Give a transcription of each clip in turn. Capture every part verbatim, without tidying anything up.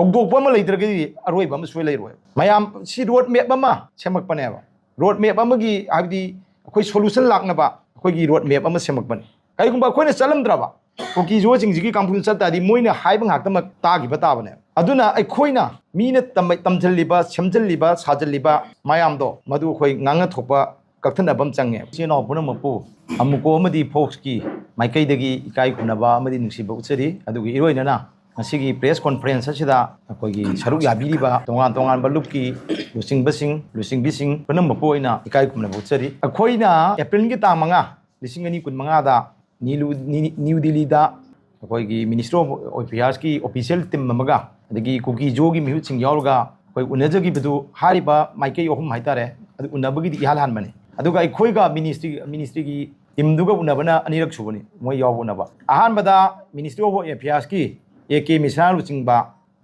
ꯍꯧꯗꯣꯛꯄ ꯑꯃ ꯂꯩꯇ꯭ꯔꯒꯗꯤ ꯑꯔꯣꯏꯕ ꯑꯃ ꯁꯣꯏ ꯂꯩꯔꯣꯏ꯫ ꯃꯌꯥꯝ ꯁꯤ ꯔꯣꯗ ꯃꯦꯞ ꯑꯃ ꯁꯦꯝꯃꯛꯄꯅꯦꯕ꯫ ꯔꯣꯗ ꯃꯦꯞ ꯑꯃꯒꯤ, ꯍꯥꯏꯕꯗꯤ ꯑꯩꯈꯣꯏ ꯁꯣꯂꯨꯁꯟ ꯂꯥꯛꯅꯕ ꯑꯩꯈꯣꯏꯒꯤ ꯔꯣꯗ ꯃꯦꯞ ꯑꯃ ꯁꯦꯝꯃꯛꯄꯅꯤ꯫ ꯀꯔꯤꯒꯨꯝꯕ ꯑꯩꯈꯣꯏꯅ ꯆꯠꯂꯝꯗ꯭ꯔꯕ, ꯀꯨꯀꯤ ꯖꯣꯁꯤꯡꯁꯤꯒꯤ ꯀꯥꯡꯕꯨꯗ ꯆꯠ ꯇꯥꯔꯗꯤ ꯃꯣꯏꯅ ꯍꯥꯏꯕ ꯉꯥꯛꯇꯃꯛ ꯇꯥꯈꯤꯕ ꯇꯥꯕꯅꯦ꯫ ꯑꯗꯨꯅ ꯑꯩꯈꯣꯏꯅ ꯃꯤꯅ ꯇꯝꯕ-, ꯇꯝꯁꯤꯜꯂꯤꯕ, ꯁꯦꯝꯖꯤꯜꯂꯤꯕ, ꯁꯥꯖꯤꯜꯂꯤꯕ ꯃꯌꯥꯝꯗꯣ ꯃꯗꯨ ꯑꯩꯈꯣꯏ ꯉꯥꯡꯅ ꯊꯣꯛꯄ ꯀꯛꯊꯠꯅꯕ ꯑꯃ ꯆꯪꯉꯦ꯫ ꯏꯆꯤꯜ ꯏꯅꯥꯎ ꯄꯨꯝꯅꯃꯛꯄꯨ ꯑꯃꯨꯀꯣ ꯑꯃꯗꯤ ꯐꯣꯛꯁꯀꯤ ꯃꯥꯏꯀꯩꯗꯒꯤ ꯏꯀꯥꯏ ꯈꯨꯝꯅꯕ ꯑꯃꯗꯤ ꯅꯨꯡꯁꯤꯕ ꯎꯠꯆꯔꯤ꯫ ꯑꯗꯨꯒ ꯏꯔꯣꯏꯅꯅ ꯉꯁꯤꯒꯤ ꯄ꯭ꯔꯦꯁ ꯀꯣꯟꯐꯔꯦꯟꯁ ꯑꯁꯤꯗ ꯑꯩꯈꯣꯏꯒꯤ ꯁꯔꯨꯛ ꯌꯥꯕꯤꯔꯤꯕ ꯇꯣꯉꯥꯟ ꯇꯣꯉꯥꯟꯕ ꯂꯨꯞꯀꯤ ꯂꯨꯆꯤꯡꯕꯁꯤꯡ, ꯂꯨꯆꯤꯡꯕꯤꯁꯤꯡ ꯄꯨꯝꯅꯃꯛꯄꯨ ꯑꯩꯅ ꯏꯀꯥꯏ ꯈꯨꯝꯅꯕ ꯎꯠꯆꯔꯤ꯫ ꯑꯩꯈꯣꯏꯅ ꯑꯦꯄ꯭ꯔꯤꯜꯒꯤ ꯇꯥꯡ ꯃꯉꯥ, ꯂꯤꯁꯤꯡ ꯑꯅꯤ ꯀꯨꯟ ꯃꯉꯥꯗ ꯅꯤꯂꯨ-, ꯅꯤ-, ꯅ꯭ꯌꯨ ꯗꯤꯜꯂꯤꯗ ꯑꯩꯈꯣꯏꯒꯤ ꯃꯤꯅꯤꯁꯇ꯭ꯔꯤ ꯑꯣꯐ ꯑꯦꯐꯤꯌꯔꯁꯀꯤ ꯑꯣꯐꯤꯁꯤꯌꯦꯜ ꯇꯤꯝ ꯑꯃꯒ, ꯑꯗꯒꯤ ꯀꯨꯀꯤ ꯖꯣꯒꯤ ꯃꯤꯍꯨꯠꯁꯤꯡ ꯌꯥꯎꯔꯒ ꯑꯩꯈꯣꯏ ꯎꯅꯖꯈꯤꯕꯗꯨ, ꯍꯥꯏꯔꯤꯕ ꯃꯥꯏꯀꯩ ꯑꯍꯨꯝ ꯍꯥꯏꯇꯥꯔꯦ, ꯑꯗꯨ ꯎꯅꯕꯒꯤꯗꯤ ꯏꯍꯥꯟ ꯍꯥꯟꯕꯅꯤ꯫ ꯑꯗꯨꯒ ꯑꯩꯈꯣꯏꯒ ꯃꯤꯅꯤꯁꯇ꯭ꯔꯤ, ꯃꯤꯅꯤꯁꯇ꯭ꯔꯤꯒꯤ ꯇꯤꯝꯗꯨꯒ ꯎꯅꯕꯅ ꯑꯅꯤꯔꯛ ꯁꯨꯕꯅꯤ ꯃꯣꯏ ꯌꯥꯎꯕ ꯎꯅꯕ꯫ ꯑꯍꯥꯟꯕꯗ ꯃꯤꯅꯤꯁꯇ꯭ꯔꯤ ꯑꯣꯐ ꯑꯦꯐꯤꯌꯔꯁꯀꯤ ꯑꯦ ꯀꯦ ꯃꯤꯁ꯭ꯔꯥꯅ ꯂꯨꯆꯤꯡꯕ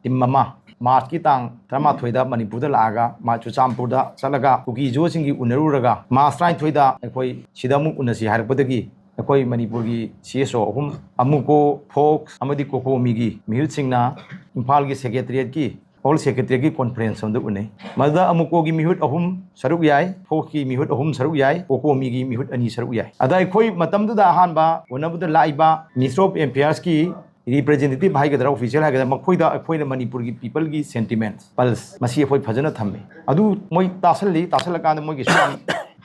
ꯇꯤꯝ ꯑꯃ ꯃꯥꯔꯆꯀꯤ ꯇꯥꯡ ꯇꯔꯥꯃꯥꯊꯣꯏꯗ ꯃꯅꯤꯄꯨꯔꯗ ꯂꯥꯛꯑꯒ, ꯃꯥ ꯆꯨꯔꯆꯥꯟꯄꯨꯔꯗ ꯆꯠꯂꯒ ꯀꯨꯀꯤ ꯖꯣꯁꯤꯡꯒꯤ ꯎꯅꯔꯨꯔꯒ, ꯃꯥꯔꯆ ꯇꯔꯥꯅꯤꯊꯣꯏꯗ ꯑꯩꯈꯣꯏ ꯁꯤꯗ ꯑꯃꯨꯛ ꯎꯅꯁꯤ ꯍꯥꯏꯔꯛꯄꯗꯒꯤ ꯑꯩꯈꯣꯏ ꯃꯅꯤꯄꯨꯔꯒꯤ ꯁꯤ ꯑꯦꯁ ꯑꯣ ꯑꯍꯨꯝ, ꯑꯃꯨꯀꯣ, ꯐꯣꯛꯁ ꯑꯃꯗꯤ ꯀꯣꯀꯣꯃꯤꯒꯤ ꯃꯤꯍꯨꯠꯁꯤꯡꯅ ꯏꯝꯐꯥꯜꯒꯤ ꯁꯦꯀ꯭ꯔꯦꯇꯔꯤꯌꯦꯠꯀꯤ ꯍꯣꯜ ꯁꯦꯀ꯭ꯔꯦꯇꯔꯤꯌꯦꯠꯀꯤ ꯀꯣꯟꯐꯔꯦꯟꯁ ꯑꯃꯗ ꯎꯅꯩ꯫ ꯃꯗꯨꯗ ꯑꯃꯨꯀꯣꯒꯤ ꯃꯤꯍꯨꯠ ꯑꯍꯨꯝ ꯁꯔꯨꯛ ꯌꯥꯏ, ꯐꯣꯛꯁꯀꯤ ꯃꯤꯍꯨꯠ ꯑꯍꯨꯝ ꯁꯔꯨꯛ ꯌꯥꯏ, ꯀꯣꯀꯣꯃꯤꯒꯤ ꯃꯤꯍꯨꯠ ꯑꯅꯤ ꯁꯔꯨꯛ ꯌꯥꯏ꯫ ꯑꯗ ꯑꯩꯈꯣꯏ ꯃꯇꯝꯗꯨꯗ ꯑꯍꯥꯟꯕ ꯎꯅꯕꯗ ꯂꯥꯛꯏꯕ ꯃꯤꯅꯤꯁꯇ꯭ꯔꯤ ꯑꯣꯐ ꯑꯦꯐꯤꯌꯔꯁꯀꯤ ꯔꯤꯄ꯭ꯔꯖꯦꯟꯇꯦꯇꯤꯚ ꯍꯥꯏꯒꯗ꯭ꯔꯥ, ꯑꯣꯐꯤꯁꯤꯌꯦꯜ ꯍꯥꯏꯒꯗ꯭ꯔꯥ, ꯃꯈꯣꯏꯗ ꯑꯩꯈꯣꯏꯅ ꯃꯅꯤꯄꯨꯔꯒꯤ ꯄꯤꯄꯜꯒꯤ ꯁꯦꯟꯇꯤꯃꯦꯟꯠ, ꯄꯜꯁ, ꯃꯁꯤ ꯑꯩꯈꯣꯏ ꯐꯖꯅ ꯊꯝꯃꯤ꯫ ꯑꯗꯨ ꯃꯣꯏ ꯇꯥꯁꯜꯂꯤ, ꯇꯥꯁꯜꯂꯀꯥꯟꯗ ꯃꯣꯏꯒꯤꯁꯨ ꯌꯥꯝ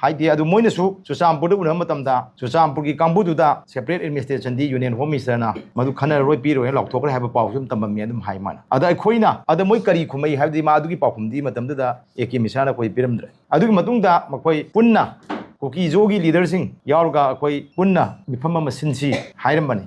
ꯍꯥꯏꯗꯦ꯫ ꯑꯗꯨ ꯃꯣꯏꯅꯁꯨ ꯆꯨꯔꯆꯥꯟꯄꯨꯔꯗ ꯎꯅꯕ ꯃꯇꯝꯗ ꯆꯨꯔꯆꯥꯟꯄꯨꯔꯒꯤ ꯀꯥꯡꯕꯨꯗꯨꯗ ꯁꯦꯄꯔꯦꯠ ꯑꯦꯗꯃꯤꯅꯤꯁꯇ꯭ꯔꯦꯁꯟꯗꯤ ꯌꯨꯅꯤꯌꯟ ꯍꯣꯝ ꯃꯤꯅꯤꯁꯇꯔꯅ ꯃꯗꯨ ꯈꯟꯅꯔꯔꯣꯏ, ꯄꯤꯔꯣꯏꯅ ꯂꯥꯎꯊꯣꯛꯈ꯭ꯔꯦ ꯍꯥꯏꯕ ꯄꯥꯎꯁꯨ ꯑꯗꯨꯝ ꯇꯝꯂꯝꯃꯤ, ꯑꯗꯨꯝ ꯍꯥꯏ ꯃꯥꯅ꯫ ꯑꯗ ꯑꯩꯈꯣꯏꯅ, ꯑꯗ ꯃꯣꯏ ꯀꯔꯤ ꯈꯨꯝꯃꯛꯏ ꯍꯥꯏꯕꯗꯤ ꯃꯥ ꯑꯗꯨꯒꯤ ꯄꯥꯎꯈꯨꯝꯗꯤ ꯃꯇꯝꯗꯨꯗ ꯑꯦ ꯀꯦ ꯃꯤꯁ꯭ꯔꯥꯅ ꯑꯩꯈꯣꯏ ꯄꯤꯔꯝꯗ꯭ꯔꯦ꯫ ꯑꯗꯨꯒꯤ ꯃꯇꯨꯡꯗ ꯃꯈꯣꯏ ꯄꯨꯟꯅ ꯀꯨꯀꯤ ꯖꯣꯒꯤ ꯂꯤꯗꯔꯁꯤꯡ ꯌꯥꯎꯔꯒ ꯑꯩꯈꯣꯏ ꯄꯨꯟꯅ ꯃꯤꯐꯝ ꯑꯃ ꯁꯤꯟꯁꯤ ꯍꯥꯏꯔꯝꯕꯅꯤ꯫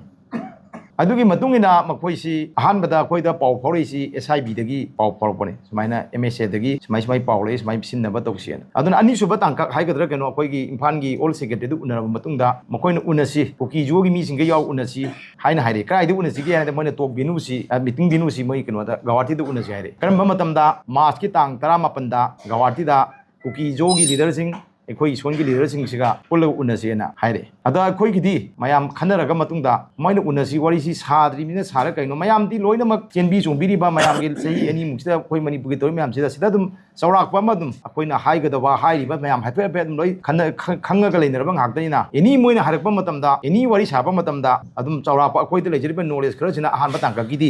ꯑꯗꯨꯒꯤ ꯃꯇꯨꯡ ꯏꯟꯅ ꯃꯈꯣꯏꯁꯤ ꯑꯍꯥꯟꯕꯗ ꯑꯩꯈꯣꯏꯗ ꯄꯥꯎ ꯐꯥꯎꯔꯛꯏꯁꯤ ꯑꯦꯁ ꯑꯥꯏ ꯕꯤꯗꯒꯤ ꯄꯥꯎ ꯐꯥꯎꯔꯛꯄꯅꯤ, ꯁꯨꯃꯥꯏꯅ ꯑꯦꯝ ꯑꯦꯁ ꯑꯦꯗꯒꯤ ꯁꯨꯃꯥꯏ ꯁꯨꯃꯥꯏ ꯄꯥꯎ ꯂꯩ, ꯁꯨꯃꯥꯏꯅ ꯁꯤꯟꯅꯕ ꯇꯧꯁꯤꯅ꯫ ꯑꯗꯨꯅ ꯑꯅꯤꯁꯨꯕ ꯇꯥꯡꯀꯛ ꯍꯥꯏꯒꯗ꯭ꯔꯥ ꯀꯩꯅꯣ, ꯑꯩꯈꯣꯏꯒꯤ ꯏꯝꯐꯥꯜꯒꯤ ꯑꯣꯜ ꯁꯦꯀ꯭ꯔꯦꯇꯔꯤꯗꯨ ꯎꯅꯔꯕ ꯃꯇꯨꯡꯗ ꯃꯈꯣꯏꯅ ꯎꯅꯁꯤ, ꯀꯨꯀꯤ ꯖꯣꯒꯤ ꯃꯤꯁꯤꯡꯒ ꯌꯥꯎ ꯎꯅꯁꯤ ꯍꯥꯏꯅ ꯍꯥꯏꯔꯛꯏ꯫ ꯀꯗꯥꯏꯗ ꯎꯅꯁꯤꯒꯦ ꯍꯥꯏꯔꯗꯤ ꯃꯣꯏꯅ ꯇꯣꯛ ꯚꯦꯅꯨꯁꯤ, ꯑ, ꯃꯤꯇꯤꯡ ꯚꯦꯅꯨꯁꯤ ꯃꯣꯏ ꯀꯩꯅꯣꯗ, ꯒꯧꯍꯥꯇꯤꯗ ꯎꯅꯁꯤ ꯍꯥꯏꯔꯛꯏ꯫ ꯀꯔꯝꯕ ꯃꯇꯝꯗ? ꯃꯥꯔꯆꯀꯤ ꯇꯥꯡ ꯇꯔꯥꯃꯥꯄꯟꯗ ꯒꯧꯍꯥꯇꯤꯗ ꯀꯨꯀꯤ ꯖꯣꯒꯤ ꯂꯤꯗꯔꯁꯤꯡ, ꯑꯩꯈꯣꯏ ꯏꯁꯣꯟꯒꯤ ꯂꯤꯗꯔꯁꯤꯡꯁꯤꯒ ꯄꯨꯜꯂꯒ ꯎꯅꯁꯦꯅ ꯍꯥꯏꯔꯛꯑꯦ꯫ ꯑꯗ ꯑꯩꯈꯣꯏꯒꯤꯗꯤ ꯃꯌꯥꯝ ꯈꯟꯅꯔꯒ ꯃꯇꯨꯡꯗ ꯃꯣꯏꯅ ꯎꯅꯁꯤ, ꯋꯥꯔꯤꯁꯤ ꯁꯥꯗ꯭ꯔꯤꯕꯅꯤꯅ ꯁꯥꯔ ꯀꯩꯅꯣ, ꯃꯌꯥꯝꯗꯤ ꯂꯣꯏꯅꯃꯛ ꯆꯦꯟꯕꯤ ꯆꯣꯡꯕꯤꯔꯤꯕ ꯃꯌꯥꯝꯒꯤ ꯆꯍꯤ ꯑꯅꯤꯃꯨꯛꯁꯤꯗ ꯑꯩꯈꯣꯏ ꯃꯅꯤꯄꯨꯔꯒꯤ ꯇꯧꯔꯤ ꯃꯌꯥꯝꯁꯤꯗ ꯁꯤꯗ ꯑꯗꯨꯝ ꯆꯥꯎꯔꯥꯛꯄ ꯑꯃ ꯑꯗꯨꯝ ꯑꯩꯈꯣꯏꯅ ꯍꯥꯏꯒꯗꯕ ꯍꯥꯏꯔꯤꯕ ꯃꯌꯥꯝ ꯍꯥꯏꯐꯦꯠ ꯍꯥꯏꯐꯦꯠ ꯑꯗꯨꯝ ꯂꯣꯏ ꯈꯟꯅ-, ꯈꯪ-, ꯈꯪꯉꯒ ꯂꯩꯅꯔꯕ ꯉꯥꯛꯇꯅꯤꯅ, ꯑꯦꯅꯤ ꯃꯣꯏꯅ ꯍꯥꯏꯔꯛꯄ ꯃꯇꯝꯗ, ꯑꯦꯅꯤ ꯋꯥꯔꯤ ꯁꯥꯕ ꯃꯇꯝꯗ ꯑꯗꯨꯝ ꯆꯥꯎꯔꯥꯛꯄ ꯑꯩꯈꯣꯏꯗ ꯂꯩꯖꯔꯤꯕ ꯅꯣꯂꯦꯖ ꯈꯔꯁꯤꯅ ꯑꯍꯥꯟꯕ ꯇꯥꯡꯀꯛꯀꯤꯗꯤ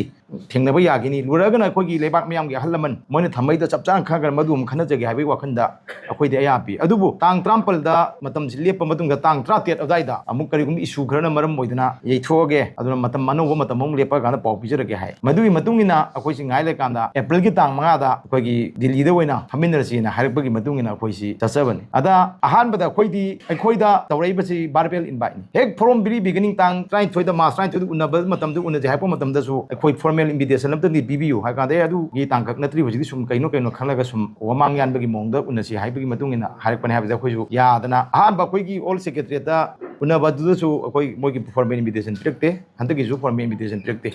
ꯊꯦꯡꯅꯕ ꯌꯥꯈꯤꯅꯤ꯫ ꯂꯣꯏꯔꯒꯅ ꯑꯩꯈꯣꯏꯒꯤ ꯂꯩꯕꯥꯛ ꯃꯤꯌꯥꯝꯒꯤ ꯑꯍꯜ ꯂꯃꯟ ꯃꯣꯏꯅ ꯊꯝꯕꯩꯗ ꯆꯞ ꯆꯥꯅ ꯈꯪꯉꯒ ꯃꯗꯨ ꯑꯃꯨꯛ ꯈꯟꯅꯖꯒꯦ ꯍꯥꯏꯕꯒꯤ ꯋꯥꯈꯜꯗ ꯑꯩꯈꯣꯏꯗꯤ ꯑꯌꯥ ꯄꯤ꯫ ꯑꯗꯨꯕꯨ ꯇꯥꯡ ꯇꯔꯥꯃꯥꯄꯜꯗ ꯃꯇꯝꯁꯤ ꯂꯦꯞꯄ ꯃꯇꯨꯡꯗ ꯇꯥꯡ ꯇꯔꯥꯇꯔꯦꯠ ꯑꯗꯨꯋꯥꯏꯗ ꯑꯃꯨꯛ ꯀꯔꯤꯒꯨꯝꯕ ꯏꯁꯨ ꯈꯔꯅ ꯃꯔꯝ ꯑꯣꯏꯗꯨꯅ ꯌꯩꯊꯣꯛꯑꯒꯦ, ꯑꯗꯨꯅ ꯃꯇꯝ ꯑꯅꯧꯕ ꯃꯇꯝ ꯑꯃꯨꯛ ꯂꯦꯞꯄ ꯀꯥꯟꯗ ꯄꯥꯎ ꯄꯤꯖꯔꯛꯀꯦ ꯍꯥꯏ꯫ ꯃꯗꯨꯒꯤ ꯃꯇꯨꯡ ꯏꯟꯅ ꯑꯩꯈꯣꯏꯁꯤ ꯉꯥꯏ ꯂꯩꯀꯥꯟꯗ ꯑꯦꯄ꯭ꯔꯤꯜꯒꯤ ꯇꯥꯡ ꯃꯉꯥꯗ ꯑꯩꯈꯣꯏꯒꯤ ꯗꯤꯜꯂꯤꯗ ꯑꯣꯏꯅ ꯐꯝꯃꯤꯟꯅꯔꯁꯤꯅ ꯍꯥꯏꯔꯛꯄꯒꯤ ꯃꯇꯨꯡ ꯏꯟꯅ ꯑꯩꯈꯣꯏꯁꯤ ꯆꯠꯆꯕꯅꯤ꯫ ꯑꯗ ꯑꯍꯥꯟꯕꯗ ꯑꯩꯈꯣꯏꯗꯤ, ꯑꯩꯈꯣꯏꯗ ꯇꯧꯔꯛꯏꯕꯁꯤ verbal inviteꯅꯤ꯫ ꯍꯦꯛ from very beginning ꯇꯥꯡ ꯇꯔꯥꯅꯤꯊꯣꯏꯗ, ꯃꯥꯔꯆ ꯇꯔꯥꯅꯤꯊꯣꯏꯗ ꯎꯅꯕ ꯃꯇꯝꯗ ꯎꯅꯁꯦ ꯍꯥꯏꯔꯛꯄ ꯃꯇꯝꯗꯁꯨ ꯑꯩꯈꯣꯏ formal invitation ꯑꯝꯇꯗꯤ ꯄꯤꯕꯤꯌꯨ ꯍꯥꯏ ꯀꯥꯟꯗ, "ꯑꯦ, ꯑꯗꯨꯒꯤ ꯇꯥꯡꯀꯛ ꯅꯠꯇ꯭ꯔꯤ, ꯍꯧꯖꯤꯛꯇꯤ ꯁꯨꯝ ꯀꯩꯅꯣ ꯀꯩꯅꯣ ꯈꯜꯂꯒ ꯁꯨꯝ ꯋꯥꯃꯥꯡ ꯌꯥꯟꯕꯒꯤ ꯃꯑꯣꯡꯗ ꯎꯅꯁꯤ" ꯍꯥꯏꯕꯒꯤ ꯃꯇꯨꯡ ꯏꯟꯅ ꯍꯥꯏꯔꯛꯄꯅꯦ ꯍꯥꯏꯕꯗ ꯑꯩꯈꯣꯏꯁꯨ ꯌꯥꯗꯅ ꯑꯍꯥꯟꯕ ꯑꯩꯈꯣꯏꯒꯤ all secretariatꯇ ꯎꯅꯕ ꯑꯗꯨꯗꯁꯨ ꯑꯩꯈꯣꯏ ꯃꯣꯏꯒꯤ formal invitation ꯄꯤꯔꯛꯇꯦ, ꯍꯟꯗꯛꯀꯤꯁꯨ formal invitation ꯄꯤꯔꯛꯇꯦ꯫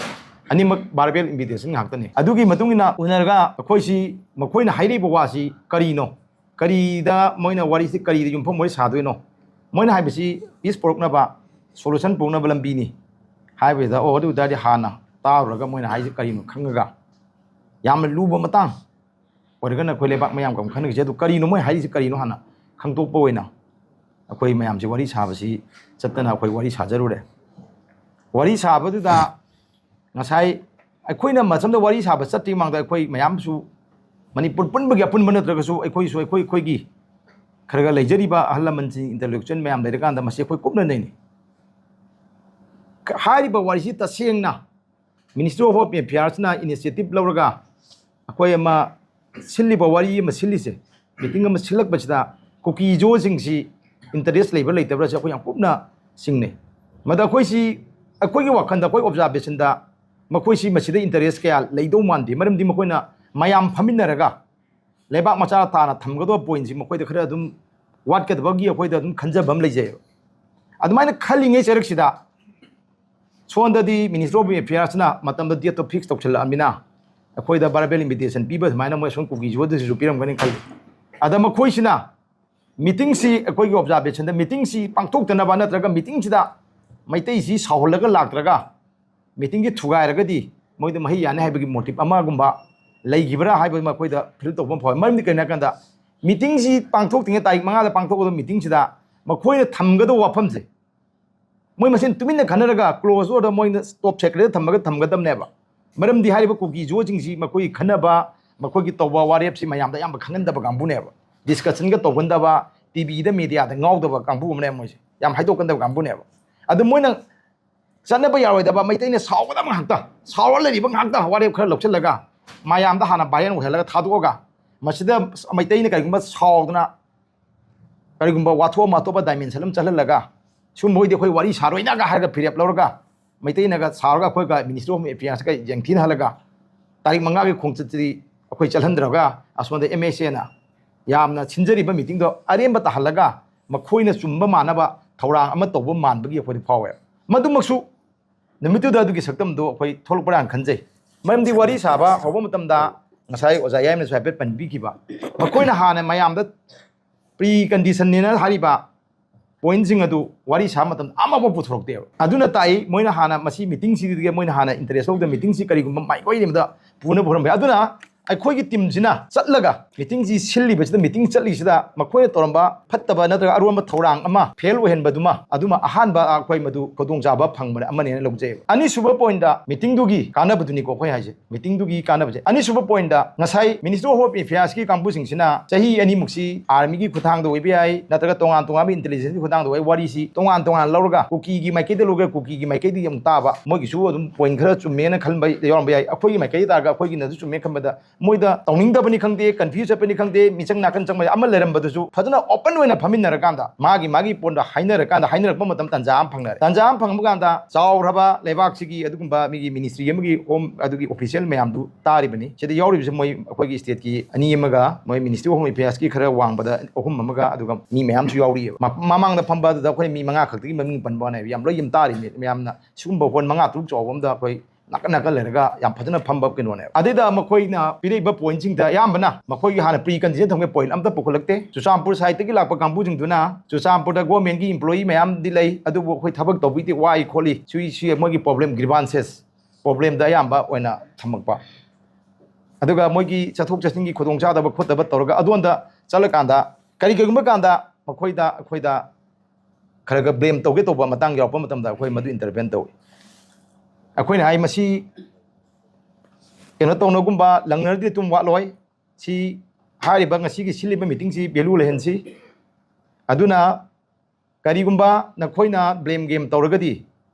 ꯑꯅꯤꯃꯛ verbal invitation ꯉꯥꯛꯇꯅꯤ꯫ ꯑꯗꯨꯒꯤ ꯃꯇꯨꯡ ꯏꯟꯅ ꯎꯅꯔꯒ ꯑꯩꯈꯣꯏꯁꯤ ꯃꯈꯣꯏꯅ ꯍꯥꯏꯔꯤꯕ ꯋꯥꯁꯤ ꯀꯔꯤꯅꯣ, ꯀꯔꯤꯗ ꯃꯣꯏꯅ ꯋꯥꯔꯤꯁꯤ ꯀꯔꯤꯗ ꯌꯨꯝꯐꯝ ꯑꯣꯏꯔ ꯁꯥꯗꯣꯏꯅꯣ? ꯃꯣꯏꯅ ꯍꯥꯏꯕꯁꯤ peace ꯄꯨꯔꯛꯅꯕ, solution ꯄꯨꯔꯛꯅꯕ ꯂꯝꯕꯤꯅꯤ ꯍꯥꯏꯕꯁꯤꯗ, ꯑꯣ, ꯑꯗꯨ ꯑꯣꯏ ꯇꯥꯔꯗꯤ ꯍꯥꯟꯅ ꯇꯥꯔꯨꯔꯒ ꯃꯣꯏꯅ ꯍꯥꯏꯁꯤ ꯀꯔꯤꯅꯣ ꯈꯪꯉꯒ, ꯌꯥꯝꯅ ꯂꯨꯕ ꯃꯇꯥꯡ ꯑꯣꯏꯔꯒꯅ ꯑꯩꯈꯣꯏ ꯂꯩꯕꯥꯛ ꯃꯌꯥꯝꯒ ꯑꯃꯨꯛ ꯈꯟꯅꯈꯤꯁꯦ꯫ ꯑꯗꯨ ꯀꯔꯤꯅꯣ ꯃꯣꯏ ꯍꯥꯏꯔꯤꯁꯤ ꯀꯔꯤꯅꯣ ꯍꯥꯟꯅ ꯈꯪꯗꯣꯛꯄ ꯑꯣꯏꯅ ꯑꯩꯈꯣꯏ ꯃꯌꯥꯝꯁꯤ ꯋꯥꯔꯤ ꯁꯥꯕꯁꯤ ꯆꯠꯇꯅ ꯑꯩꯈꯣꯏ ꯋꯥꯔꯤ ꯁꯥꯖꯔꯨꯔꯦ꯫ ꯋꯥꯔꯤ ꯁꯥꯕꯗꯨꯗ ꯉꯁꯥꯏ ꯑꯩꯈꯣꯏꯅ ꯃꯆꯝꯗ ꯋꯥꯔꯤ ꯁꯥꯕ ꯆꯠꯇ꯭ꯔꯤ ꯃꯃꯥꯡꯗ ꯑꯩꯈꯣꯏ ꯃꯌꯥꯝꯁꯨ ꯃꯅꯤꯄꯨꯔ ꯄꯨꯟꯕꯒꯤ ꯑꯄꯨꯟꯕ ꯅꯠꯇ꯭ꯔꯒꯁꯨ ꯑꯩꯈꯣꯏꯁꯨ ꯑꯩꯈꯣꯏ ꯑꯩꯈꯣꯏꯒꯤ ꯈꯔ ꯈꯔ ꯂꯩꯖꯔꯤꯕ ꯑꯍꯜ ꯂꯃꯟꯁꯤꯡ, intellectual ꯃꯌꯥꯝ ꯂꯩꯔꯀꯥꯟꯗ ꯃꯁꯤ ꯑꯩꯈꯣꯏ ꯀꯨꯞꯅ ꯅꯩꯅꯩ꯫ ꯍꯥꯏꯔꯤꯕ ꯋꯥꯔꯤꯁꯤ ꯇꯁꯦꯡꯅ Ministry of Home Affairsꯅ initiative ꯂꯧꯔꯒ ꯑꯩꯈꯣꯏ ꯑꯃ ꯁꯤꯜꯂꯤꯕ ꯋꯥꯔꯤ ꯑꯃ ꯁꯤꯜꯂꯤꯁꯦ, meeting ꯑꯃ ꯁꯤꯜꯂꯛꯄꯁꯤꯗ ꯀꯨꯀꯤ ꯖꯣꯁꯤꯡꯁꯤ interest ꯂꯩꯕ꯭ꯔꯥ ꯂꯩꯇꯕ꯭ꯔꯥꯁꯦ ꯑꯩꯈꯣꯏ ꯌꯥꯝ ꯀꯨꯞꯅ ꯆꯤꯡꯅꯩ꯫ ꯃꯗ ꯑꯩꯈꯣꯏꯁꯤ, ꯑꯩꯈꯣꯏꯒꯤ ꯋꯥꯈꯜꯗ, ꯑꯩꯈꯣꯏ observationꯗ ꯃꯈꯣꯏꯁꯤ ꯃꯁꯤꯗ interest ꯀꯌꯥ ꯂꯩꯗꯧ ꯃꯥꯟꯗꯦ꯫ ꯃꯔꯝꯗꯤ ꯃꯈꯣꯏꯅ ꯃꯌꯥꯝ ꯐꯝꯃꯤꯟꯅꯔꯒ ꯂꯩꯕꯥꯛ ꯃꯆꯥ ꯇꯥꯅ ꯊꯝꯒꯗꯕ pointꯁꯤ ꯃꯈꯣꯏꯗ ꯈꯔ ꯑꯗꯨꯝ ꯋꯥꯠꯀꯗꯕꯒꯤ ꯑꯩꯈꯣꯏꯗ ꯑꯗꯨꯝ ꯈꯟꯖꯕ ꯑꯃ ꯂꯩꯖꯩꯕ꯫ ꯑꯗꯨꯃꯥꯏꯅ ꯈꯜꯂꯤꯉꯩ ꯆꯔꯛꯁꯤꯗ ꯁꯣꯝꯗꯗꯤ Ministry of Affairsꯅ ꯃꯇꯝꯗ dateꯇꯣ fix ꯇꯧꯁꯤꯜꯂꯛꯑꯃꯤꯅ ꯑꯩꯈꯣꯏꯗ verbal invitation ꯄꯤꯕ ꯁꯨꯃꯥꯏꯅ ꯃꯣꯏ ꯑꯁꯣꯝ ꯀꯨꯀꯤ ꯖꯣꯗꯁꯤꯁꯨ ꯄꯤꯔꯝꯒꯅꯤ ꯈꯜꯂꯤ꯫ ꯑꯗ ꯃꯈꯣꯏꯁꯤꯅ ꯃꯤꯇꯤꯡꯁꯤ, ꯑꯩꯈꯣꯏꯒꯤ ꯑꯣꯕꯖꯥꯔꯕꯦꯁꯟꯗ, ꯃꯤꯇꯤꯡꯁꯤ ꯄꯥꯡꯊꯣꯛꯇꯅꯕ ꯅꯠꯇ꯭ꯔꯒ ꯃꯤꯇꯤꯡꯁꯤꯗ ꯃꯩꯇꯩꯁꯤ ꯁꯥꯎꯍꯜꯂꯒ ꯂꯥꯛꯇ꯭ꯔꯒ ꯃꯤꯇꯤꯡꯁꯤ ꯊꯨꯒꯥꯏꯔꯒꯗꯤ ꯃꯣꯏꯗ ꯃꯍꯩ ꯌꯥꯅꯤ ꯍꯥꯏꯕꯒꯤ ꯃꯣꯇꯤꯞ ꯑꯃꯒꯨꯝꯕ ꯂꯩꯈꯤꯕ꯭ꯔꯥ ꯍꯥꯏꯕ ꯃꯈꯣꯏꯗ ꯐꯤꯜ ꯇꯧꯕ ꯑꯃ ꯐꯥꯎꯏ꯫ ꯃꯔꯝꯗꯤ ꯀꯩꯅꯣ ꯍꯥꯏ ꯀꯥꯟꯗ, ꯃꯤꯇꯤꯡꯁꯤ ꯄꯥꯡꯊꯣꯛꯇ꯭ꯔꯤꯉꯩ, ꯇꯥꯔꯤꯛ ꯃꯉꯥꯗ ꯄꯥꯡꯊꯣꯛꯀꯗꯕ ꯃꯤꯇꯤꯡꯁꯤꯗ ꯃꯈꯣꯏꯅ ꯊꯝꯒꯗꯕ ꯋꯥꯐꯝꯁꯦ, ꯃꯣꯏ ꯃꯁꯦꯟ ꯇꯨꯃꯤꯟꯅ ꯈꯟꯅꯔꯒ ꯀ꯭ꯂꯣꯖ ꯑꯣꯏꯔ ꯃꯣꯏꯅ ꯇꯣꯞ ꯁꯦꯀ꯭ꯔꯦꯠꯇ ꯊꯝꯃꯒ ꯊꯝꯒꯗꯕꯅꯦꯕ꯫ ꯃꯔꯝꯗꯤ ꯍꯥꯏꯔꯤꯕ ꯀꯨꯀꯤ ꯖꯣꯁꯤꯡꯁꯤ ꯃꯈꯣꯏꯒꯤ ꯈꯟꯅꯕ, ꯃꯈꯣꯏꯒꯤ ꯇꯧꯕ ꯋꯥꯔꯦꯞꯁꯤ ꯃꯌꯥꯝꯗ ꯑꯌꯥꯝꯕ ꯈꯪꯍꯟꯗꯕ ꯀꯥꯡꯕꯨꯅꯦꯕ꯫ ꯗꯤꯁꯀꯁꯟꯒ ꯇꯧꯒꯟꯗꯕ, ꯇꯤꯚꯤꯗ, ꯃꯦꯗꯤꯌꯥꯗ ꯉꯥꯎꯗꯕ ꯀꯥꯡꯕꯨ ꯑꯃꯅꯦꯕ ꯃꯣꯏꯁꯦ, ꯌꯥꯝ ꯍꯥꯏꯗꯣꯛꯀꯟꯗꯕ ꯀꯥꯡꯕꯨꯅꯦꯕ꯫ ꯑꯗꯨ ꯃꯣꯏꯅ ꯆꯠꯅꯕ ꯌꯥꯔꯣꯏꯗꯕ, ꯃꯩꯇꯩꯅ ꯁꯥꯎꯒꯗꯕ ꯉꯥꯛꯇ, ꯁꯥꯎꯔ ꯂꯩꯔꯤꯕ ꯉꯥꯛꯇ ꯋꯥꯔꯦꯞ ꯈꯔ ꯂꯧꯁꯤꯜꯂꯒ ꯃꯌꯥꯝꯗ ꯍꯥꯟꯅ ꯚꯥꯏꯔꯦꯜ ꯑꯣꯏꯍꯜꯂꯒ ꯊꯥꯗꯣꯛꯑꯒ, ꯃꯁꯤꯗ ꯃꯩꯇꯩꯅ ꯀꯔꯤꯒꯨꯝꯕ ꯁꯥꯎꯗꯅ ꯀꯔꯤꯒꯨꯝꯕ ꯋꯥꯊꯣꯛ ꯑꯃ ꯑꯇꯣꯞꯄ ꯗꯥꯏꯃꯦꯟꯁꯟ ꯑꯃ ꯆꯠꯍꯜꯂꯒ, ꯁꯨꯝꯕ ꯍꯣꯏꯗꯤ ꯑꯩꯈꯣꯏ ꯋꯥꯔꯤ ꯁꯥꯔꯣꯏꯅꯒ ꯍꯥꯏꯔꯒ ꯐꯤꯔꯦꯞ ꯂꯧꯔꯒ, ꯃꯩꯇꯩꯅꯒ ꯁꯥꯎꯔꯒ ꯑꯩꯈꯣꯏꯒ ꯃꯤꯅꯤꯁꯇ꯭ꯔꯤ ꯑꯣꯐ ꯑꯦꯐꯤꯌꯔꯁꯀ ꯌꯦꯡꯊꯤꯅꯍꯜꯂꯒ, ꯇꯥꯔꯤꯛ ꯃꯉꯥꯒꯤ ꯈꯣꯡꯆꯠꯁꯤꯗꯤ ꯑꯩꯈꯣꯏ ꯆꯠꯍꯟꯗ꯭ꯔꯒ, ꯑꯁꯣꯝꯗ ꯑꯦꯝ ꯑꯦꯁ ꯑꯦꯅ ꯌꯥꯝꯅ ꯁꯤꯟꯖꯔꯤꯕ ꯃꯤꯇꯤꯡꯗꯣ ꯑꯔꯦꯝꯕ ꯇꯥꯍꯜꯂꯒ ꯃꯈꯣꯏꯅ ꯆꯨꯝꯕ ꯃꯥꯟꯅꯕ ꯊꯧꯔꯥꯡ ꯑꯃ ꯇꯧꯕ ꯃꯥꯟꯕꯒꯤ ꯑꯩꯈꯣꯏꯗ ꯐꯥꯎꯋꯦ꯫ ꯃꯗꯨꯃꯛꯁꯨ ꯅꯨꯃꯤꯠꯇꯨꯗ ꯑꯗꯨꯒꯤ ꯁꯛꯇꯝꯗꯣ ꯑꯩꯈꯣꯏ ꯊꯣꯛꯂꯛꯄ꯭ꯔꯥꯅ ꯈꯟꯖꯩ꯫ ꯃꯔꯝꯗꯤ ꯋꯥꯔꯤ ꯁꯥꯕ ꯍꯧꯕ ꯃꯇꯝꯗ ꯉꯁꯥꯏ ꯑꯣꯖꯥ ꯌꯥꯏꯃꯅꯁꯨ ꯍꯥꯏꯐꯦꯠ ꯄꯟꯕꯤꯈꯤꯕ, ꯃꯈꯣꯏꯅ ꯍꯥꯟꯅ ꯃꯌꯥꯝꯗ ꯄ꯭ꯔꯤ ꯀꯟꯗꯤꯁꯟꯅꯦꯅ ꯍꯥꯏꯔꯤꯕ ꯄꯣꯏꯟꯁꯤꯡ ꯑꯗꯨ ꯋꯥꯔꯤ ꯁꯥꯕ ꯃꯇꯝꯗ ꯑꯃꯐꯥꯎ ꯄꯨꯊꯣꯔꯛꯇꯦꯕ꯫ ꯑꯗꯨꯅ ꯇꯥꯛꯏ, ꯃꯣꯏꯅ ꯍꯥꯟꯅ ꯃꯁꯤ ꯃꯤꯇꯤꯡꯁꯤꯗꯒꯤ ꯃꯣꯏꯅ ꯍꯥꯟꯅ ꯏꯟꯇꯔꯦꯁ ꯂꯧꯗꯅ ꯃꯤꯇꯤꯡꯁꯤ ꯀꯔꯤꯒꯨꯝꯕ ꯃꯥꯏꯀꯩ ꯑꯃꯗ ꯄꯨꯅꯕ ꯍꯣꯠꯅꯕ ꯌꯥꯏ꯫ ꯑꯗꯨꯅ ꯑꯩꯈꯣꯏꯒꯤ ꯇꯤꯝꯁꯤꯅ ꯆꯠꯂꯒ ꯃꯤꯇꯤꯡꯁꯤ ꯁꯤꯜꯂꯤꯕꯁꯤꯗ, ꯃꯤꯇꯤꯡ ꯆꯠꯂꯤꯁꯤꯗ ꯃꯈꯣꯏꯅ ꯇꯧꯔꯝꯕ ꯐꯠꯇꯕ ꯅꯠꯇ꯭ꯔꯒ ꯑꯔꯣꯟꯕ ꯊꯧꯔꯥꯡ ꯑꯃ ꯐꯦꯜ ꯑꯣꯏꯍꯟꯕꯗꯨꯃ, ꯑꯗꯨꯃ ꯑꯍꯥꯟꯕ ꯑꯩꯈꯣꯏ ꯃꯗꯨ ꯈꯨꯗꯣꯡꯆꯥꯕ ꯐꯪꯕ ꯑꯃꯅꯦꯅ ꯂꯧꯖꯩꯕ꯫ ꯑꯅꯤꯁꯨꯕ ꯄꯣꯏꯟꯗ ꯃꯤꯇꯤꯡꯗꯨꯒꯤ ꯀꯥꯟꯅꯕꯗꯨꯅꯤꯀꯣ ꯑꯩꯈꯣꯏ ꯍꯥꯏꯁꯦ꯫ ꯃꯤꯇꯤꯡꯗꯨꯒꯤ ꯀꯥꯟꯅꯕꯁꯦ꯫ ꯑꯅꯤꯁꯨꯕ ꯄꯣꯏꯟꯗ, ꯉꯁꯥꯏ ꯃꯤꯅꯤꯁꯇ꯭ꯔꯤ ꯑꯣꯐ ꯍꯣꯝ ꯑꯦꯐꯤꯌꯔꯁꯀꯤ ꯀꯥꯡꯕꯨꯁꯤꯡꯁꯤꯅ ꯆꯍꯤ ꯑꯅꯤꯃꯨꯛꯁꯤ ꯑꯥꯔꯃꯤꯒꯤ ꯈꯨꯊꯥꯡꯗ ꯑꯣꯏꯕ ꯌꯥꯏ, ꯅꯠꯇ꯭ꯔꯒ ꯇꯣꯉꯥꯟ ꯇꯣꯉꯥꯟꯕ ꯏꯟꯇꯦꯂꯤꯖꯦꯟꯁꯀꯤ ꯈꯨꯊꯥꯡꯗ ꯑꯣꯏꯕ ꯌꯥꯏ, ꯋꯥꯔꯤꯁꯤ ꯇꯣꯉꯥꯟ ꯇꯣꯉꯥꯟ ꯂꯧꯔꯒ, ꯀꯨꯀꯤꯒꯤ ꯃꯥꯏꯀꯩꯗ ꯂꯧꯔꯒ ꯀꯨꯀꯤꯒꯤ ꯃꯥꯏꯀꯩꯗꯒꯤ ꯑꯃꯨꯛ ꯇꯥꯕ, ꯃꯣꯏꯒꯤꯁꯨ ꯑꯗꯨꯝ ꯄꯣꯏꯟ ꯈꯔ ꯆꯨꯝꯃꯦꯅ ꯈꯟꯕ ꯌꯥꯎꯔꯝꯕ ꯌꯥꯏ꯫ ꯑꯩꯈꯣꯏꯒꯤ ꯃꯥꯏꯀꯩꯗ ꯇꯥꯔꯒ ꯑꯩꯈꯣꯏꯒꯤꯅꯁꯨ ꯆꯨꯝꯃꯦ ꯈꯟꯕꯗ ꯃꯣꯏꯗ ꯇꯧꯅꯤꯡꯗꯕꯅꯤ ꯈꯪꯗꯦ, ꯀꯟꯐ꯭ꯌꯨꯁ ꯆꯠꯄꯅꯤ ꯈꯪꯗꯦ, ꯃꯤꯆꯪ ꯅꯥꯀꯟ ꯆꯪꯕ ꯑꯃ ꯂꯩꯔꯝꯕꯗꯨꯁꯨ ꯐꯖꯅ ꯑꯣꯄꯟ ꯑꯣꯏꯅ ꯐꯝꯃꯤꯟꯅꯔꯀꯥꯟꯗ, ꯃꯥꯒꯤ ꯃꯥꯒꯤ ꯄꯣꯏꯟꯗ ꯍꯥꯏꯅꯔꯀꯥꯟꯗ, ꯍꯥꯏꯅꯔꯛꯄ ꯃꯇꯝ ꯇꯥꯟꯖꯥ ꯑꯃ ꯐꯪꯅꯔꯦ꯫ ꯇꯥꯟꯖꯥ ꯑꯃ ꯐꯪꯕ ꯀꯥꯟꯗ ꯆꯥꯎꯔꯕ ꯂꯩꯕꯥꯛꯁꯤꯒꯤ ꯑꯗꯨꯒꯨꯝꯕ ꯃꯤꯒꯤ ꯃꯤꯅꯤꯁꯇ꯭ꯔꯤ ꯑꯃꯒꯤ ꯍꯣꯝ ꯑꯗꯨꯒꯤ ꯑꯣꯐꯤꯁꯤꯌꯦꯜ ꯃꯌꯥꯝꯗꯨ ꯇꯥꯔꯤꯕꯅꯤ꯫ ꯁꯤꯗ ꯌꯥꯎꯔꯤꯕꯁꯦ ꯃꯣꯏ ꯑꯩꯈꯣꯏꯒꯤ ꯁ꯭ꯇꯦꯠꯀꯤ ꯑꯅꯤ ꯑꯃꯒ ꯃꯣꯏ ꯃꯤꯅꯤꯁꯇ꯭ꯔꯤ ꯑꯣꯐ ꯍꯣꯝ ꯑꯦꯐꯤꯌꯔꯁꯀꯤ ꯈꯔ ꯋꯥꯡꯕꯗ ꯑꯍꯨꯝ ꯑꯃꯒ, ꯑꯗꯨꯒ ꯃꯤ ꯃꯌꯥꯝꯁꯨ ꯌꯥꯎꯔꯤꯑꯕ꯫ ꯃ-, ꯃꯃꯥꯡꯗ ꯐꯝꯕ ꯑꯗꯨꯗ ꯑꯩꯈꯣꯏ ꯃꯤ ꯃꯉꯥ ꯈꯛꯇꯒꯤ ꯃꯃꯤꯡ ꯄꯟꯕ ꯋꯥꯅꯦꯕ, ꯌꯥꯝ ꯂꯣꯏ ꯌꯥꯝ ꯇꯥꯔꯤꯕꯅꯤ꯫ ꯃꯌꯥꯝꯅ ꯁꯤꯒꯨꯝꯕ ꯍꯣꯜ ꯃꯉꯥ ꯇꯔꯨꯛ ꯆꯥꯎꯕ ꯑꯝꯗ ꯑꯩꯈꯣꯏ ꯅꯥꯀꯟ ꯅꯥꯀꯟ ꯂꯩꯔꯒ ꯌꯥꯝ ꯐꯖꯅ ꯐꯝꯕ ꯀꯩꯅꯣꯅꯦꯕ꯫ ꯑꯗꯩꯗ ꯃꯈꯣꯏꯅ ꯄꯤꯔꯛꯏꯕ ꯄꯣꯏꯟꯁꯤꯡꯗ ꯑꯌꯥꯝꯕꯅ ꯃꯈꯣꯏꯒꯤ ꯍꯥꯟꯅ ꯄ꯭ꯔꯤ ꯀꯟꯗꯤꯁꯟ ꯊꯝꯕ ꯄꯣꯏꯟ ꯑꯝꯇ ꯄꯨꯈꯠꯂꯛꯇꯦ꯫ ꯆꯨꯔꯆꯥꯟꯄꯨꯔ ꯁꯥꯏꯠꯇꯒꯤ ꯂꯥꯛꯄ ꯀꯥꯡꯕꯨꯁꯤꯡꯗꯨꯅ ꯆꯨꯔꯆꯥꯟꯄꯨꯔꯗ ꯒꯣꯔꯃꯦꯟꯒꯤ ꯏꯝꯄ꯭ꯂꯣꯌꯤ ꯃꯌꯥꯝꯗꯤ ꯂꯩ, ꯑꯗꯨꯕꯨ ꯑꯩꯈꯣꯏ ꯊꯕꯛ ꯇꯧꯕꯤꯗꯦ, ꯋꯥꯏ ꯈꯣꯠꯂꯤ, ꯁꯤ ꯁꯤ ꯃꯣꯏꯒꯤ ꯄ꯭ꯔꯣꯕ꯭ꯂꯦꯝ, ꯒ꯭ꯔꯤꯚꯥꯟꯁꯦꯁ ꯄ꯭ꯔꯣꯕ꯭ꯂꯦꯝꯗ ꯑꯌꯥꯝꯕ ꯑꯣꯏꯅ ꯊꯝꯃꯛꯄ꯫ ꯑꯗꯨꯒ ꯃꯣꯏꯒꯤ ꯆꯠꯊꯣꯛ ꯆꯠꯁꯤꯟꯒꯤ ꯈꯨꯗꯣꯡꯆꯥꯗꯕ ꯈꯣꯠꯇꯕ ꯇꯧꯔꯒ ꯑꯗꯣꯝꯗ ꯆꯠꯂꯀꯥꯟꯗ ꯀꯔꯤ ꯀꯔꯤꯒꯨꯝꯕ ꯀꯥꯟꯗ ꯃꯈꯣꯏꯗ ꯑꯩꯈꯣꯏꯗ ꯈꯔ ꯈꯔ ꯕ꯭ꯂꯦꯝ ꯇꯧꯒꯦ ꯇꯧꯕ ꯃꯇꯥꯡ ꯌꯥꯎꯔꯛꯄ ꯃꯇꯝꯗ ꯑꯩꯈꯣꯏ ꯃꯗꯨ ꯏꯟꯇꯔꯚꯦꯟ ꯇꯧꯏ꯫ ꯑꯩꯈꯣꯏꯅ ꯍꯥꯏ ꯃꯁꯤ ꯀꯩꯅꯣ ꯇꯧꯅꯒꯨꯝꯕ ꯂꯪꯅꯔꯗꯤ ꯑꯗꯨꯝ ꯋꯥꯠꯂꯣꯏ꯫ ꯁꯤ ꯍꯥꯏꯔꯤꯕ ꯉꯁꯤꯒꯤ ꯁꯤꯜꯂꯤꯕ ꯃꯤꯇꯤꯡꯁꯤ ꯚꯦꯂꯨ ꯂꯩꯍꯟꯁꯤ꯫ ꯑꯗꯨꯅ ꯀꯔꯤꯒꯨꯝꯕ ꯅꯈꯣꯏꯅ ꯕ꯭ꯂꯦꯝ ꯒꯦꯝ ꯇꯧꯔꯒꯗꯤ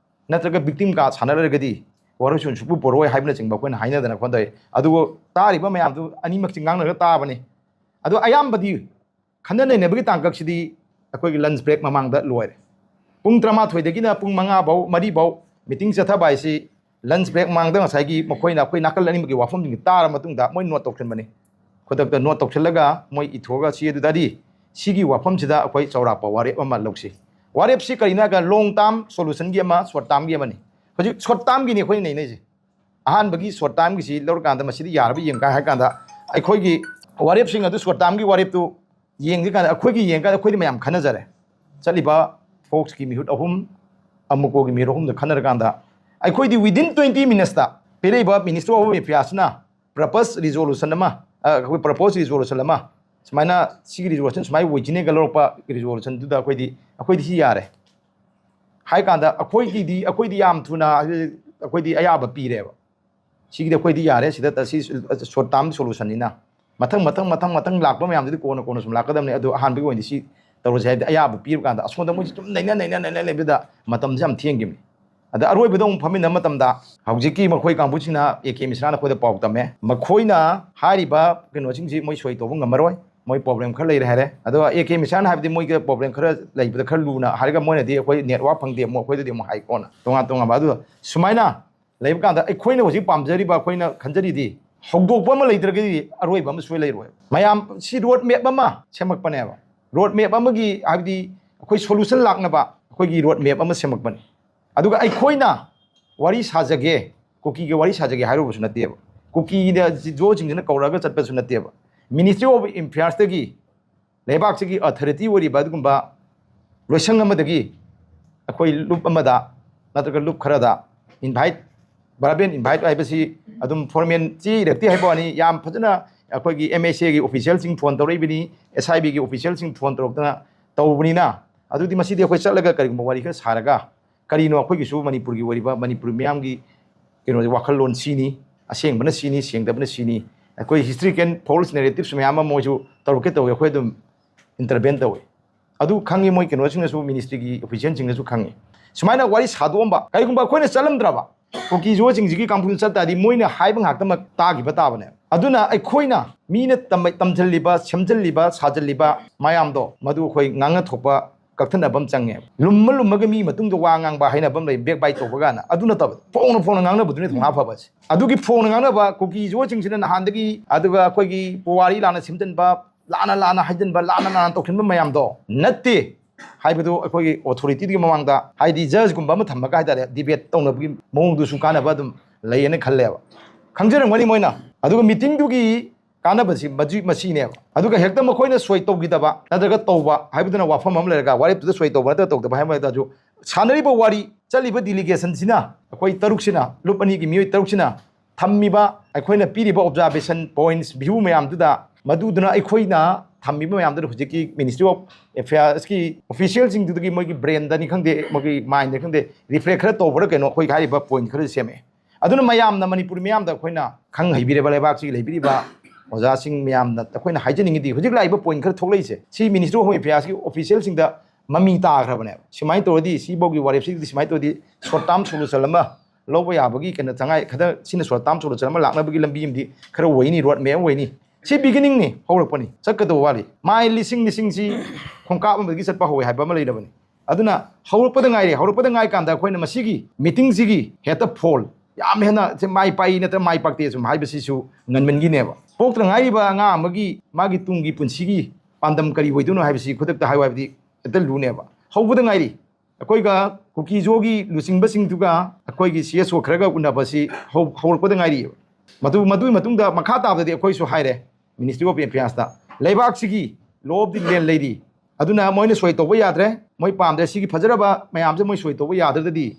ꯅꯠꯇ꯭ꯔꯒ ꯕꯤꯛꯇꯤꯝ ꯀꯥꯔꯗ ꯁꯥꯟꯅꯔꯒꯗꯤ ꯋꯥꯔꯣꯏꯁꯣꯟ ꯁꯨꯛꯄꯨ ꯄꯨꯔꯛꯑꯣꯏ ꯍꯥꯏꯕꯅꯆꯤꯡꯕ ꯑꯩꯈꯣꯏꯅ ꯍꯥꯏꯅꯗꯅ ꯈꯣꯠꯇꯅ ꯇꯧꯏ꯫ ꯑꯗꯨꯕꯨ ꯇꯥꯔꯤꯕ ꯃꯌꯥꯝꯗꯨ ꯑꯅꯤꯃꯛꯁꯤ ꯉꯥꯡꯅꯔꯒ ꯇꯥꯕꯅꯤ꯫ ꯑꯗꯣ ꯑꯌꯥꯝꯕꯗꯤ ꯈꯟꯅ ꯅꯩꯅꯕꯒꯤ ꯇꯥꯡꯀꯛꯁꯤꯗꯤ ꯑꯩꯈꯣꯏꯒꯤ ꯂꯟꯆ ꯕ꯭ꯔꯦꯛ ꯃꯃꯥꯡꯗ ꯂꯣꯏꯔꯦ꯫ ꯄꯨꯡ ꯇꯔꯥꯃꯥꯊꯣꯏꯗꯒꯤꯅ ꯄꯨꯡ ꯃꯉꯥ ꯐꯥꯎ, ꯃꯔꯤ ꯐꯥꯎ ꯃꯤꯇꯤꯡ ꯆꯠꯊꯕ ꯍꯥꯏꯁꯤ ꯂꯟꯆ ꯕ꯭ꯔꯦꯛ ꯃꯃꯥꯡꯗ ꯉꯁꯥꯏꯒꯤ ꯃꯈꯣꯏꯅ ꯑꯩꯈꯣꯏ ꯅꯥꯀꯜ ꯑꯅꯤꯃꯛꯀꯤ ꯋꯥꯐꯝꯁꯤꯡꯁꯤ ꯇꯥꯔꯕ ꯃꯇꯨꯡꯗ ꯃꯣꯏ ꯅꯣꯠ ꯇꯧꯁꯤꯟꯕꯅꯤ꯫ ꯈꯨꯗꯛꯇ ꯅꯣꯠ ꯇꯧꯁꯤꯜꯂꯒ ꯃꯣꯏ ꯏꯊꯣꯛꯑꯒ ꯁꯤ ꯑꯗꯨꯗꯗꯤ ꯁꯤꯒꯤ ꯋꯥꯐꯝꯁꯤꯗ ꯑꯩꯈꯣꯏ ꯆꯥꯎꯔꯥꯛꯄ ꯋꯥꯔꯦꯞ ꯑꯃ ꯂꯧꯁꯤ꯫ ꯋꯥꯔꯦꯞꯁꯤ ꯀꯔꯤꯅꯣ ꯍꯥꯏꯔꯒ ꯂꯣꯡ ꯇꯥꯔꯝ ꯁꯣꯂꯨꯁꯟꯒꯤ ꯑꯃ, ꯁꯣꯔꯠ ꯇꯥꯔꯝꯒꯤ ꯑꯃꯅꯤ꯫ ꯍꯧꯖꯤꯛ ꯁꯣꯔꯠ ꯇꯥꯔꯝꯒꯤꯅꯤ ꯑꯩꯈꯣꯏꯅ ꯅꯩꯅꯩꯁꯦ꯫ ꯑꯍꯥꯟꯕꯒꯤ ꯁꯣꯔꯠ ꯇꯥꯔꯝꯒꯤꯁꯤ ꯂꯧꯔꯀꯥꯟꯗ ꯃꯁꯤꯗꯤ ꯌꯥꯔꯕ ꯌꯦꯡꯒꯦ ꯍꯥꯏꯔ ꯀꯥꯟꯗ ꯑꯩꯈꯣꯏꯒꯤ ꯋꯥꯔꯦꯞꯁꯤꯡ ꯑꯗꯨ, ꯁꯣꯔꯠ ꯇꯥꯔꯝꯒꯤ ꯋꯥꯔꯦꯞꯇꯨ ꯌꯦꯡꯒꯦ ꯀꯥꯟꯗ ꯑꯩꯈꯣꯏꯒꯤ ꯌꯦꯡꯀꯥꯟꯗ ꯑꯩꯈꯣꯏꯗꯤ ꯃꯌꯥꯝ ꯈꯟꯅꯖꯔꯦ꯫ ꯆꯠꯂꯤꯕ ꯐꯣꯛꯁꯀꯤ ꯃꯤꯍꯨꯠ ꯑꯍꯨꯝ, ꯑꯃꯨꯀꯣꯒꯤ ꯃꯤꯍꯨꯠ ꯑꯍꯨꯝꯗ ꯈꯟꯅꯔꯀꯥꯟꯗ ꯑꯩꯈꯣꯏꯗꯤ within twenty minutesꯇ ꯄꯤꯔꯛꯏꯕ Minister of Home Affairsꯅ ꯄ꯭ꯔꯄꯣꯁ ꯔꯤꯖꯣꯂꯨꯁꯟ ꯑꯃ, ꯑ, ꯑꯩꯈꯣꯏ ꯄ꯭ꯔꯄꯣꯁ ꯔꯤꯖꯣꯂꯨꯁꯟ ꯑꯃ, ꯁꯨꯃꯥꯏꯅ ꯁꯤꯒꯤ ꯔꯤꯖꯣꯂꯨꯁꯟ ꯁꯨꯃꯥꯏꯅ ꯑꯣꯏꯁꯤꯅꯦꯒ ꯂꯧꯔꯛꯄ ꯔꯤꯖꯣꯂꯨꯁꯟꯗꯨꯗ ꯑꯩꯈꯣꯏꯗꯤ, ꯑꯩꯈꯣꯏꯗꯤ ꯁꯤ ꯌꯥꯔꯦ ꯍꯥꯏ ꯀꯥꯟꯗ ꯑꯩꯈꯣꯏꯒꯤꯗꯤ, ꯑꯩꯈꯣꯏꯗꯤ ꯌꯥꯝ ꯊꯨꯅ ꯑꯩꯈꯣꯏꯗꯤ ꯑꯌꯥꯕ ꯄꯤꯔꯦꯕ꯫ ꯁꯤꯒꯤꯗꯤ ꯑꯩꯈꯣꯏꯗꯤ ꯌꯥꯔꯦ, ꯁꯤꯗ ꯁꯤ ꯁꯣꯔꯠ ꯇꯥꯔꯝ ꯁꯣꯂꯨꯁꯟꯅꯤꯅ꯫ ꯃꯊꯪ ꯃꯊꯪ ꯃꯊꯪ ꯃꯊꯪ ꯂꯥꯛꯄ ꯃꯌꯥꯝꯗꯨꯗꯤ ꯀꯣꯟꯅ ꯀꯣꯟꯅ ꯁꯨꯝ ꯂꯥꯛꯀꯗꯕꯅꯤ꯫ ꯑꯗꯣ ꯑꯍꯥꯟꯕꯒꯤ ꯑꯣꯏꯅꯗꯤ ꯁꯤ ꯇꯧꯔꯁꯦ ꯍꯥꯏꯕꯗꯤ ꯑꯌꯥꯕ ꯄꯤꯕ ꯀꯥꯟꯗ ꯑꯁꯣꯝꯗ ꯃꯣꯏꯁꯤ ꯁꯨꯝ ꯅꯩꯅ ꯅꯩꯅ ꯅꯩꯅ ꯂꯩꯕꯗ ꯃꯇꯝꯁꯦ ꯌꯥꯝ ꯊꯦꯡꯈꯤꯕꯅꯤ꯫ ꯑꯗ ꯑꯔꯣꯏꯕꯗ ꯑꯃꯨꯛ ꯐꯝꯃꯤꯟꯅꯕ ꯃꯇꯝꯗ ꯍꯧꯖꯤꯛꯀꯤ ꯃꯈꯣꯏ ꯀꯥꯡꯕꯨꯁꯤꯡꯅ ꯑꯦ ꯀꯦ ꯃꯤꯁ꯭ꯔꯥꯅ ꯑꯩꯈꯣꯏꯗ ꯄꯥꯎ ꯇꯝꯃꯦ, ꯃꯈꯣꯏꯅ ꯍꯥꯏꯔꯤꯕ ꯀꯩꯅꯣꯁꯤꯡꯁꯤ ꯃꯣꯏ ꯁꯣꯏ ꯇꯧꯕ ꯉꯝꯃꯔꯣꯏ, ꯃꯣꯏ ꯄ꯭ꯔꯣꯕ꯭ꯂꯦꯝ ꯈꯔ ꯂꯩꯔꯦ ꯍꯥꯏꯔꯦ꯫ ꯑꯗꯣ ꯑꯦ ꯀꯦ ꯃꯤꯁ꯭ꯔꯥꯅ ꯍꯥꯏꯕꯗꯤ ꯃꯣꯏꯒꯤ ꯄ꯭ꯔꯣꯕ꯭ꯂꯦꯝ ꯈꯔ ꯂꯩꯕꯗ ꯈꯔ ꯂꯨꯅ ꯍꯥꯏꯔꯒ ꯃꯣꯏꯅꯗꯤ ꯑꯩꯈꯣꯏ ꯅꯦꯠꯋꯥꯔꯛ ꯐꯪꯗꯦ, ꯑꯃꯨꯛ ꯑꯩꯈꯣꯏꯗꯗꯤ ꯑꯃꯨꯛ ꯍꯥꯏ ꯀꯣꯟꯅ ꯇꯣꯉꯥꯟ ꯇꯣꯉꯥꯟꯕ꯫ ꯑꯗꯨ ꯁꯨꯃꯥꯏꯅ ꯂꯩꯕ ꯀꯥꯟꯗ ꯑꯩꯈꯣꯏꯅ ꯍꯧꯖꯤꯛ ꯄꯥꯝꯖꯔꯤꯕ, ꯑꯩꯈꯣꯏꯅ ꯈꯟꯖꯔꯤꯗꯤ ꯍꯧꯗꯣꯛꯄ ꯑꯃ ꯂꯩꯇ꯭ꯔꯒꯗꯤ ꯑꯔꯣꯏꯕ ꯑꯃ ꯁꯣꯏ ꯂꯩꯔꯣꯏ꯫ ꯃꯌꯥꯝ ꯁꯤ ꯔꯣꯗ ꯃꯦꯞ ꯑꯃ ꯁꯦꯝꯃꯛꯄꯅꯦꯕ꯫ ꯔꯣꯗ ꯃꯦꯞ ꯑꯃꯒꯤ ꯍꯥꯏꯕꯗꯤ ꯑꯩꯈꯣꯏ ꯁꯣꯂꯨꯁꯟ ꯂꯥꯛꯅꯕ ꯑꯩꯈꯣꯏꯒꯤ ꯔꯣꯗ ꯃꯦꯞ ꯑꯃ ꯁꯦꯝꯃꯛꯄꯅꯤ꯫ ꯑꯗꯨꯒ ꯑꯩꯈꯣꯏꯅ ꯋꯥꯔꯤ ꯁꯥꯖꯒꯦ, ꯀꯨꯀꯤꯒꯤ ꯋꯥꯔꯤ ꯁꯥꯖꯒꯦ ꯍꯥꯏꯔꯨꯕꯁꯨ ꯅꯠꯇꯦꯕ꯫ ꯀꯨꯀꯤꯗ ꯖꯤꯑꯣꯁꯤꯡꯁꯤꯅ ꯀꯧꯔꯛꯑꯒ ꯆꯠꯄꯁꯨ ꯅꯠꯇꯦꯕ꯫ Ministry of Affairsꯇꯒꯤ ꯂꯩꯕꯥꯛꯁꯤꯒꯤ authority ꯑꯣꯏꯔꯤꯕ ꯑꯗꯨꯒꯨꯝꯕ ꯂꯣꯏꯁꯪ ꯑꯃꯗꯒꯤ ꯑꯩꯈꯣꯏ ꯂꯨꯞ ꯑꯃꯗ ꯅꯠꯇ꯭ꯔꯒ ꯂꯨꯞ ꯈꯔꯗ invite, verbal invite ꯍꯥꯏꯕꯁꯤ ꯑꯗꯨꯝ formal ꯆꯦ ꯏꯔꯛꯇꯦ ꯍꯥꯏꯕ ꯋꯥꯅꯤ, ꯌꯥꯝ ꯐꯖꯅ ꯑꯩꯈꯣꯏꯒꯤ MHAꯒꯤ officialꯁꯤꯡ phone ꯇꯧꯔꯛꯏꯕꯅꯤ, SIBꯒꯤ officialꯁꯤꯡ phone ꯇꯧꯔꯛꯇꯅ ꯇꯧꯕꯅꯤꯅ, ꯑꯗꯨꯗꯤ ꯃꯁꯤꯗꯤ ꯑꯩꯈꯣꯏ ꯆꯠꯂꯒ ꯀꯔꯤꯒꯨꯝꯕ ꯋꯥꯔꯤ ꯈꯔ ꯁꯥꯔꯒ ꯀꯔꯤꯅꯣ ꯑꯩꯈꯣꯏꯒꯤꯁꯨ ꯃꯅꯤꯄꯨꯔꯒꯤ ꯑꯣꯏꯔꯤꯕ, ꯃꯅꯤꯄꯨꯔ ꯃꯤꯌꯥꯝꯒꯤ ꯀꯩꯅꯣꯁꯦ, ꯋꯥꯈꯜꯂꯣꯟ ꯁꯤꯅꯤ, ꯑꯁꯦꯡꯕꯅ ꯁꯤꯅꯤ, ꯁꯦꯡꯗꯕꯅ ꯁꯤꯅꯤ, ꯑꯩꯈꯣꯏ historical false narratives ꯃꯌꯥꯝ ꯑꯃ ꯃꯣꯏꯁꯨ ꯇꯧꯔꯛꯀꯦ ꯇꯧꯋꯤ, ꯑꯩꯈꯣꯏ ꯑꯗꯨꯝ intervene ꯇꯧꯋꯤ꯫ ꯑꯗꯨ ꯈꯪꯉꯤ ꯃꯣꯏ ꯀꯩꯅꯣꯁꯤꯡꯅꯁꯨ, ministryꯒꯤ officialꯁꯤꯡꯅꯁꯨ ꯈꯪꯉꯤ꯫ ꯁꯨꯃꯥꯏꯅ ꯋꯥꯔꯤ ꯁꯥꯗꯣꯛꯑꯝꯕ, ꯀꯔꯤꯒꯨꯝꯕ ꯑꯩꯈꯣꯏꯅ ꯆꯠꯂꯝꯗ꯭ꯔꯕ, ꯀꯨꯀꯤ ꯖꯤꯑꯣꯁꯤꯡꯁꯤꯒꯤ ꯀꯥꯡꯕꯨꯗ ꯆꯠ ꯇꯥꯔꯗꯤ ꯃꯣꯏꯅ ꯍꯥꯏꯕ ꯉꯥꯛꯇꯃꯛ ꯇꯥꯈꯤꯕ ꯇꯥꯕꯅꯦ꯫ ꯑꯗꯨꯅ ꯑꯩꯈꯣꯏꯅ ꯃꯤꯅ ꯇꯝ-, ꯇꯝꯁꯤꯜꯂꯤꯕ, ꯁꯦꯝꯖꯤꯜꯂꯤꯕ, ꯁꯥꯖꯤꯜꯂꯤꯕ ꯃꯌꯥꯝꯗꯣ ꯃꯗꯨ ꯑꯩꯈꯣꯏ ꯉꯥꯡꯅ ꯊꯣꯛꯄ ꯀꯛꯊꯠꯅꯕ ꯑꯃ ꯆꯪꯉꯦ꯫ ꯂꯨꯝꯃ ꯂꯨꯝꯃꯒ ꯃꯤ ꯃꯇꯨꯡꯗ ꯋꯥ ꯉꯥꯡꯕ ꯍꯥꯏꯅꯕ ꯑꯃ ꯂꯩ, backbite ꯇꯧꯕ ꯀꯥꯏꯅ, ꯑꯗꯨ ꯅꯠꯇꯕ ꯐꯣꯡꯅ ꯐꯣꯡꯅ ꯉꯥꯡꯅꯕꯗꯨꯅꯤ ꯊꯧꯅꯥ ꯐꯕꯁꯦ꯫ ꯑꯗꯨꯒꯤ ꯐꯣꯡꯅ ꯉꯥꯡꯅꯕ ꯀꯨꯀꯤ ꯖꯤꯑꯣꯁꯤꯡꯁꯤꯅ ꯅꯍꯥꯟꯗꯒꯤ, ꯑꯗꯨꯒ ꯑꯩꯈꯣꯏꯒꯤ ꯄꯨꯋꯥꯔꯤ ꯂꯥꯟꯅ ꯁꯦꯝꯖꯤꯟꯕ, ꯂꯥꯟꯅ ꯂꯥꯟꯅ ꯍꯥꯏꯖꯤꯟꯕ, ꯂꯥꯟꯅ ꯂꯥꯟꯅ ꯇꯧꯁꯤꯟꯕ ꯃꯌꯥꯝꯗꯣ ꯅꯠꯇꯦ ꯍꯥꯏꯕꯗꯨ ꯑꯩꯈꯣꯏꯒꯤ authorityꯗꯨꯒꯤ ꯃꯃꯥꯡꯗ, ꯍꯥꯏꯗꯤ judgeꯀꯨꯝꯕ ꯑꯃ ꯊꯝꯃꯒ ꯍꯥꯏꯇꯥꯔꯦ, debate ꯇꯧꯅꯕꯒꯤ ꯃꯑꯣꯡꯗꯨꯁꯨ ꯀꯥꯟꯅꯕ ꯑꯗꯨꯝ ꯂꯩꯌꯦꯅ ꯈꯜꯂꯦꯕ꯫ ꯈꯪꯖꯔꯝꯒꯅꯤ ꯃꯣꯏꯅ꯫ ꯑꯗꯨꯒ meetingꯗꯨꯒꯤ ꯀꯥꯟꯅꯕꯁꯤ ꯃꯁꯤ-, ꯃꯁꯤꯅꯦꯕ꯫ ꯑꯗꯨꯒ ꯍꯦꯛꯇ ꯃꯈꯣꯏꯅ ꯁꯣꯏ ꯇꯧꯈꯤꯗꯕ ꯅꯠꯇ꯭ꯔꯒ ꯇꯧꯕ ꯍꯥꯏꯕꯗꯨꯅ ꯋꯥꯐꯝ ꯑꯃ ꯂꯩꯔꯒ, ꯋꯥꯔꯦꯞꯇꯨꯗ ꯁꯣꯏ ꯇꯧꯕ ꯅꯠꯇ꯭ꯔꯒ ꯇꯧꯗꯕ ꯍꯥꯏꯕ ꯇꯥꯔꯁꯨ, ꯁꯥꯟꯅꯔꯤꯕ ꯋꯥꯔꯤ, ꯆꯠꯂꯤꯕ delegationꯁꯤꯅ, ꯑꯩꯈꯣꯏ ꯇꯔꯨꯛꯁꯤꯅ, ꯂꯨꯞ ꯑꯅꯤꯒꯤ ꯃꯤꯑꯣꯏ ꯇꯔꯨꯛꯁꯤꯅ ꯊꯝꯃꯤꯕ, ꯑꯩꯈꯣꯏꯅ ꯄꯤꯔꯤꯕ observation points, view ꯃꯌꯥꯝꯗꯨꯗ, ꯃꯗꯨꯗꯨꯅ ꯑꯩꯈꯣꯏꯅ ꯊꯝꯃꯤꯕ ꯃꯌꯥꯝꯗꯨꯗ ꯍꯧꯖꯤꯛꯀꯤ Ministry of Affairsꯀꯤ officialꯁꯤꯡꯗꯨꯗꯒꯤ ꯃꯣꯏꯒꯤ brainꯗꯅꯤ ꯈꯪꯗꯦ, ꯃꯣꯏꯒꯤ mindꯗꯅꯤ ꯈꯪꯗꯦ, reflect ꯈꯔ ꯇꯧꯕ꯭ꯔꯥ ꯀꯩꯅꯣ, ꯑꯩꯈꯣꯏ ꯍꯥꯏꯔꯤꯕ point ꯈꯔ ꯁꯦꯝꯃꯛꯑꯦ꯫ ꯑꯗꯨꯅ ꯃꯌꯥꯝꯅ, ꯃꯅꯤꯄꯨꯔ ꯃꯤꯌꯥꯝꯗ ꯑꯩꯈꯣꯏꯅ ꯈꯪ ꯍꯩꯕꯤꯔꯕ, ꯂꯩꯕꯥꯛꯁꯤꯒꯤ ꯂꯩꯕꯤꯔꯤꯕ ꯑꯣꯖꯥꯁꯤꯡ ꯃꯌꯥꯝꯗ ꯑꯩꯈꯣꯏꯅ ꯍꯥꯏꯖꯅꯤꯡꯉꯤꯗꯤ, ꯍꯧꯖꯤꯛ ꯂꯥꯛꯏꯕ point ꯈꯔ ꯊꯣꯛꯂꯛꯏꯁꯦ, ꯁꯤ Ministry of Home Affairsꯀꯤ officialꯁꯤꯡꯗ ꯃꯃꯤ ꯇꯥꯈ꯭ꯔꯕꯅꯦꯕ꯫ ꯁꯨꯃꯥꯏꯅ ꯇꯧꯔꯗꯤ, ꯁꯤꯐꯥꯎꯒꯤ ꯋꯥꯔꯦꯞꯁꯤꯗꯤ ꯁꯨꯃꯥꯏꯅ ꯇꯧꯔꯗꯤ short term solution ꯑꯃ ꯂꯧꯕ ꯌꯥꯕꯒꯤ ꯀꯩꯅꯣ ꯇꯉꯥꯏ ꯈꯔ, ꯁꯤꯅ short term solution ꯑꯃ ꯂꯥꯛꯅꯕꯒꯤ ꯂꯝꯕꯤ ꯑꯃꯗꯤ ꯈꯔ ꯑꯣꯏꯅꯤ, road map ꯑꯃ ꯑꯣꯏꯅꯤ꯫ ꯁꯤ beginningꯅꯤ, ꯍꯧꯔꯛꯄꯅꯤ, ꯆꯠꯀꯗꯧꯕ ꯋꯥꯠꯂꯤ꯫ ꯃꯥꯏꯜ ꯂꯤꯁꯤꯡ ꯂꯤꯁꯤꯡꯁꯤ ꯈꯣꯡꯀꯥꯞ ꯑꯃꯗꯒꯤ ꯆꯠꯄ ꯍꯧꯋꯦ ꯍꯥꯏꯕ ꯑꯃ ꯂꯩꯔꯕꯅꯤ꯫ ꯑꯗꯨꯅ ꯍꯧꯔꯛꯄꯗ ꯉꯥꯏꯔꯤ, ꯍꯧꯔꯛꯄꯗ ꯉꯥꯏ ꯀꯥꯟꯗ ꯑꯩꯈꯣꯏꯅ ꯃꯁꯤꯒꯤ meetingꯁꯤꯒꯤ ꯍꯦꯛꯇ ꯐꯣꯜ, ꯌꯥꯝ ꯍꯦꯟꯅ ꯁꯤ ꯃꯥꯏ ꯄꯥꯛꯏ ꯅꯠꯇ꯭ꯔꯒ ꯃꯥꯏ ꯄꯥꯛꯇꯦ ꯁꯨꯝ ꯍꯥꯏꯕꯁꯤꯁꯨ ꯉꯟꯃꯟꯈꯤꯅꯦꯕ꯫ ꯄꯣꯛꯇ ꯉꯥꯏꯔꯤꯕ ꯑꯉꯥꯡ ꯑꯃꯒꯤ ꯃꯥꯒꯤ ꯇꯨꯡꯒꯤ ꯄꯨꯟꯁꯤꯒꯤ ꯄꯥꯟꯗꯝ ꯀꯔꯤ ꯑꯣꯏꯗꯣꯏꯅꯣ ꯍꯥꯏꯕꯁꯤ ꯈꯨꯗꯛꯇ ꯍꯥꯏꯌꯨ ꯍꯥꯏꯕꯗꯤ ꯍꯦꯛꯇ ꯂꯨꯅꯦꯕ꯫ ꯍꯧꯕꯗ ꯉꯥꯏꯔꯤ꯫ ꯑꯩꯈꯣꯏꯒ ꯀꯨꯀꯤꯖꯣꯒꯤ ꯂꯨꯆꯤꯡꯕꯁꯤꯡꯗꯨꯒ ꯑꯩꯈꯣꯏꯒꯤ ꯁꯤ ꯑꯦꯁ ꯑꯣ ꯈꯔꯒ ꯎꯅꯕꯁꯤ ꯍꯧ- ꯍꯧꯔꯛꯄꯗ ꯉꯥꯏꯔꯤꯑꯕ꯫ ꯃꯗꯨ, ꯃꯗꯨꯒꯤ ꯃꯇꯨꯡꯗ ꯃꯈꯥ ꯇꯥꯕꯗꯗꯤ ꯑꯩꯈꯣꯏꯁꯨ ꯍꯥꯏꯔꯦ, ꯃꯤꯅꯤꯁꯇ꯭ꯔꯤ ꯑꯣꯐ ꯑꯦꯐꯤꯌꯔꯁꯇ, ꯂꯩꯕꯥꯛꯁꯤꯒꯤ ꯂꯣ ꯑꯣꯐ ꯗꯤ ꯂꯦꯟ ꯂꯩꯔꯤ, ꯑꯗꯨꯅ ꯃꯣꯏꯅ ꯁꯣꯏ ꯇꯧꯕ ꯌꯥꯗ꯭ꯔꯦ, ꯃꯣꯏ ꯄꯥꯝꯗ꯭ꯔꯦ, ꯁꯤꯒꯤ ꯐꯖꯔꯕ ꯃꯌꯥꯝꯁꯦ ꯃꯣꯏ ꯁꯣꯏ ꯇꯧꯕ ꯌꯥꯗ꯭ꯔꯒꯗꯤ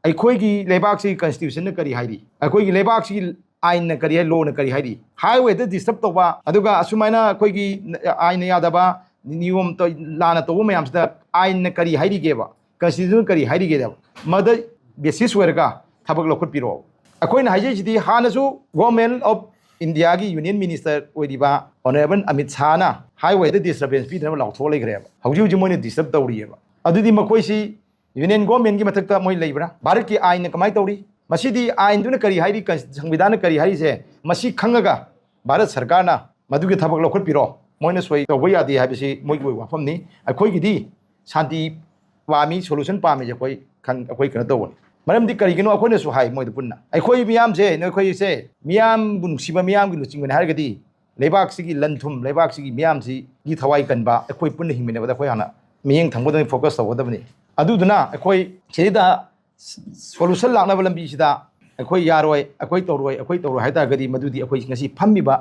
ꯑꯩꯈꯣꯏꯒꯤ ꯂꯩꯕꯥꯛꯁꯤꯒꯤ ꯀꯟꯁꯇꯤꯇ꯭ꯌꯨꯁꯟꯅ ꯀꯔꯤ ꯍꯥꯏꯔꯤ, ꯑꯩꯈꯣꯏꯒꯤ ꯂꯩꯕꯥꯛꯁꯤꯒꯤ ꯑꯥꯏꯟꯅ ꯀꯔꯤ ꯍꯥꯏ, ꯂꯣꯅ ꯀꯔꯤ ꯍꯥꯏꯔꯤ, ꯍꯥꯏꯋꯦꯗ ꯗꯤꯁꯇꯔꯕ ꯇꯧꯕ, ꯑꯗꯨꯒ ꯑꯁꯨꯃꯥꯏꯅ ꯑꯩꯈꯣꯏꯒꯤ ꯑꯥꯏꯟꯅ ꯌꯥꯗꯕ, ꯅꯤꯌꯣꯝ ꯇꯧ-, ꯂꯥꯟꯅ ꯇꯧꯕ ꯃꯌꯥꯝꯁꯤꯗ ꯑꯥꯏꯟꯅ ꯀꯔꯤ ꯍꯥꯏꯔꯤꯒꯦꯕ, ꯀꯟꯁꯇꯤꯇ꯭ꯌꯨꯁꯟ ꯀꯔꯤ ꯍꯥꯏꯔꯤꯒꯦꯕ, ꯃꯗ ꯕꯦꯁꯤꯁ ꯑꯣꯏꯔꯒ ꯊꯕꯛ ꯂꯧꯈꯠꯄꯤꯔꯛꯑꯣ꯫ ꯑꯩꯈꯣꯏꯅ ꯍꯥꯏꯖꯩꯁꯤꯗꯤ ꯍꯥꯟꯅꯁꯨ ꯒꯣꯔꯃꯦꯟ ꯑꯣꯐ ꯏꯟꯗꯤꯌꯥꯒꯤ ꯌꯨꯅꯤꯌꯟ ꯃꯤꯅꯤꯁꯇꯔ ꯑꯣꯏꯔꯤꯕ ꯑꯣꯅꯔꯦꯕꯜ ꯑꯃꯤꯠ ꯁꯥꯍꯅ ꯍꯥꯏꯋꯦꯗ ꯗꯤꯁꯇꯔꯕꯦꯟꯁ ꯄꯤꯗꯅꯕ ꯂꯥꯎꯊꯣꯛꯑ ꯂꯩꯈ꯭ꯔꯦꯕ꯫ ꯍꯧꯖꯤꯛ ꯍꯧꯖꯤꯛ ꯃꯣꯏꯅ ꯗꯤꯁꯇꯔꯕ ꯇꯧꯔꯤꯑꯕ꯫ ꯑꯗꯨꯗꯤ ꯃꯈꯣꯏꯁꯤ ꯌꯨꯅꯤꯌꯟ ꯒꯣꯔꯃꯦꯟꯒꯤ ꯃꯊꯛꯇ ꯃꯣꯏ ꯂꯩꯕ꯭ꯔꯥ? ꯚꯥꯔꯠꯀꯤ ꯑꯥꯏꯟꯅ ꯀꯃꯥꯏꯅ ꯇꯧꯔꯤ? ꯃꯁꯤꯗꯤ ꯑꯥꯏꯟꯗꯨꯅ ꯀꯔꯤ ꯍꯥꯏꯔꯤ, ꯀꯟ-, ꯁꯪꯕꯤꯙꯥꯟꯅ ꯀꯔꯤ ꯍꯥꯏꯔꯤꯁꯦ, ꯃꯁꯤ ꯈꯪꯉꯒ ꯚꯥꯔꯠ ꯁꯔꯀꯥꯔꯅ ꯃꯗꯨꯒꯤ ꯊꯕꯛ ꯂꯧꯈꯠꯄꯤꯔꯣ꯫ ꯃꯣꯏꯅ ꯁꯣꯏ ꯇꯧꯕ ꯌꯥꯗꯦ ꯍꯥꯏꯕꯁꯤ ꯃꯣꯏꯒꯤ ꯑꯣꯏꯕ ꯋꯥꯐꯝꯅꯤ꯫ ꯑꯩꯈꯣꯏꯒꯤꯗꯤ ꯁꯥꯟꯇꯤ ꯄꯥꯝꯃꯤ, ꯁꯣꯂꯨꯁꯟ ꯄꯥꯝꯃꯤꯁꯦ ꯑꯩꯈꯣꯏ ꯈꯪ-, ꯑꯩꯈꯣꯏ ꯀꯩꯅꯣ ꯇꯧꯕꯅꯤ꯫ ꯃꯔꯝꯗꯤ ꯀꯔꯤꯒꯤꯅꯣ? ꯑꯩꯈꯣꯏꯅꯁꯨ ꯍꯥꯏ ꯃꯣꯏꯗ ꯄꯨꯟꯅ, ꯑꯩꯈꯣꯏ ꯃꯤꯌꯥꯝꯁꯦ, ꯅꯈꯣꯏꯁꯦ ꯃꯤꯌꯥꯝꯕꯨ ꯅꯨꯡꯁꯤꯕ, ꯃꯤꯌꯥꯝꯒꯤ ꯂꯨꯆꯤꯡꯕꯅꯤ ꯍꯥꯏꯔꯒꯗꯤ ꯂꯩꯕꯥꯛꯁꯤꯒꯤ ꯂꯟ ꯊꯨꯝ, ꯂꯩꯕꯥꯛꯁꯤꯒꯤ ꯃꯤꯌꯥꯝꯁꯤꯒꯤ ꯊꯋꯥꯏ ꯀꯟꯕ, ꯑꯩꯈꯣꯏ ꯄꯨꯟꯅ ꯍꯤꯡꯃꯤꯟꯅꯕꯗ ꯑꯩꯈꯣꯏ ꯍꯥꯟꯅ ꯃꯤꯠꯌꯦꯡ ꯊꯝꯒꯗꯕꯅꯤ, ꯐꯣꯀꯁ ꯇꯧꯒꯗꯕꯅꯤ꯫ ꯑꯗꯨꯗꯨꯅ ꯑꯩꯈꯣꯏ ꯁꯤꯗꯩꯗ ꯁꯣꯂꯨꯁꯟ ꯂꯥꯛꯅꯕ ꯂꯝꯕꯤꯁꯤꯗ ꯑꯩꯈꯣꯏ ꯌꯥꯔꯣꯏ, ꯑꯩꯈꯣꯏ ꯇꯧꯔꯣꯏ, ꯑꯩꯈꯣꯏ ꯇꯧꯔꯣꯏ ꯍꯥꯏ ꯇꯥꯔꯒꯗꯤ ꯃꯗꯨꯗꯤ ꯑꯩꯈꯣꯏ ꯉꯁꯤ ꯐꯝꯃꯤꯕ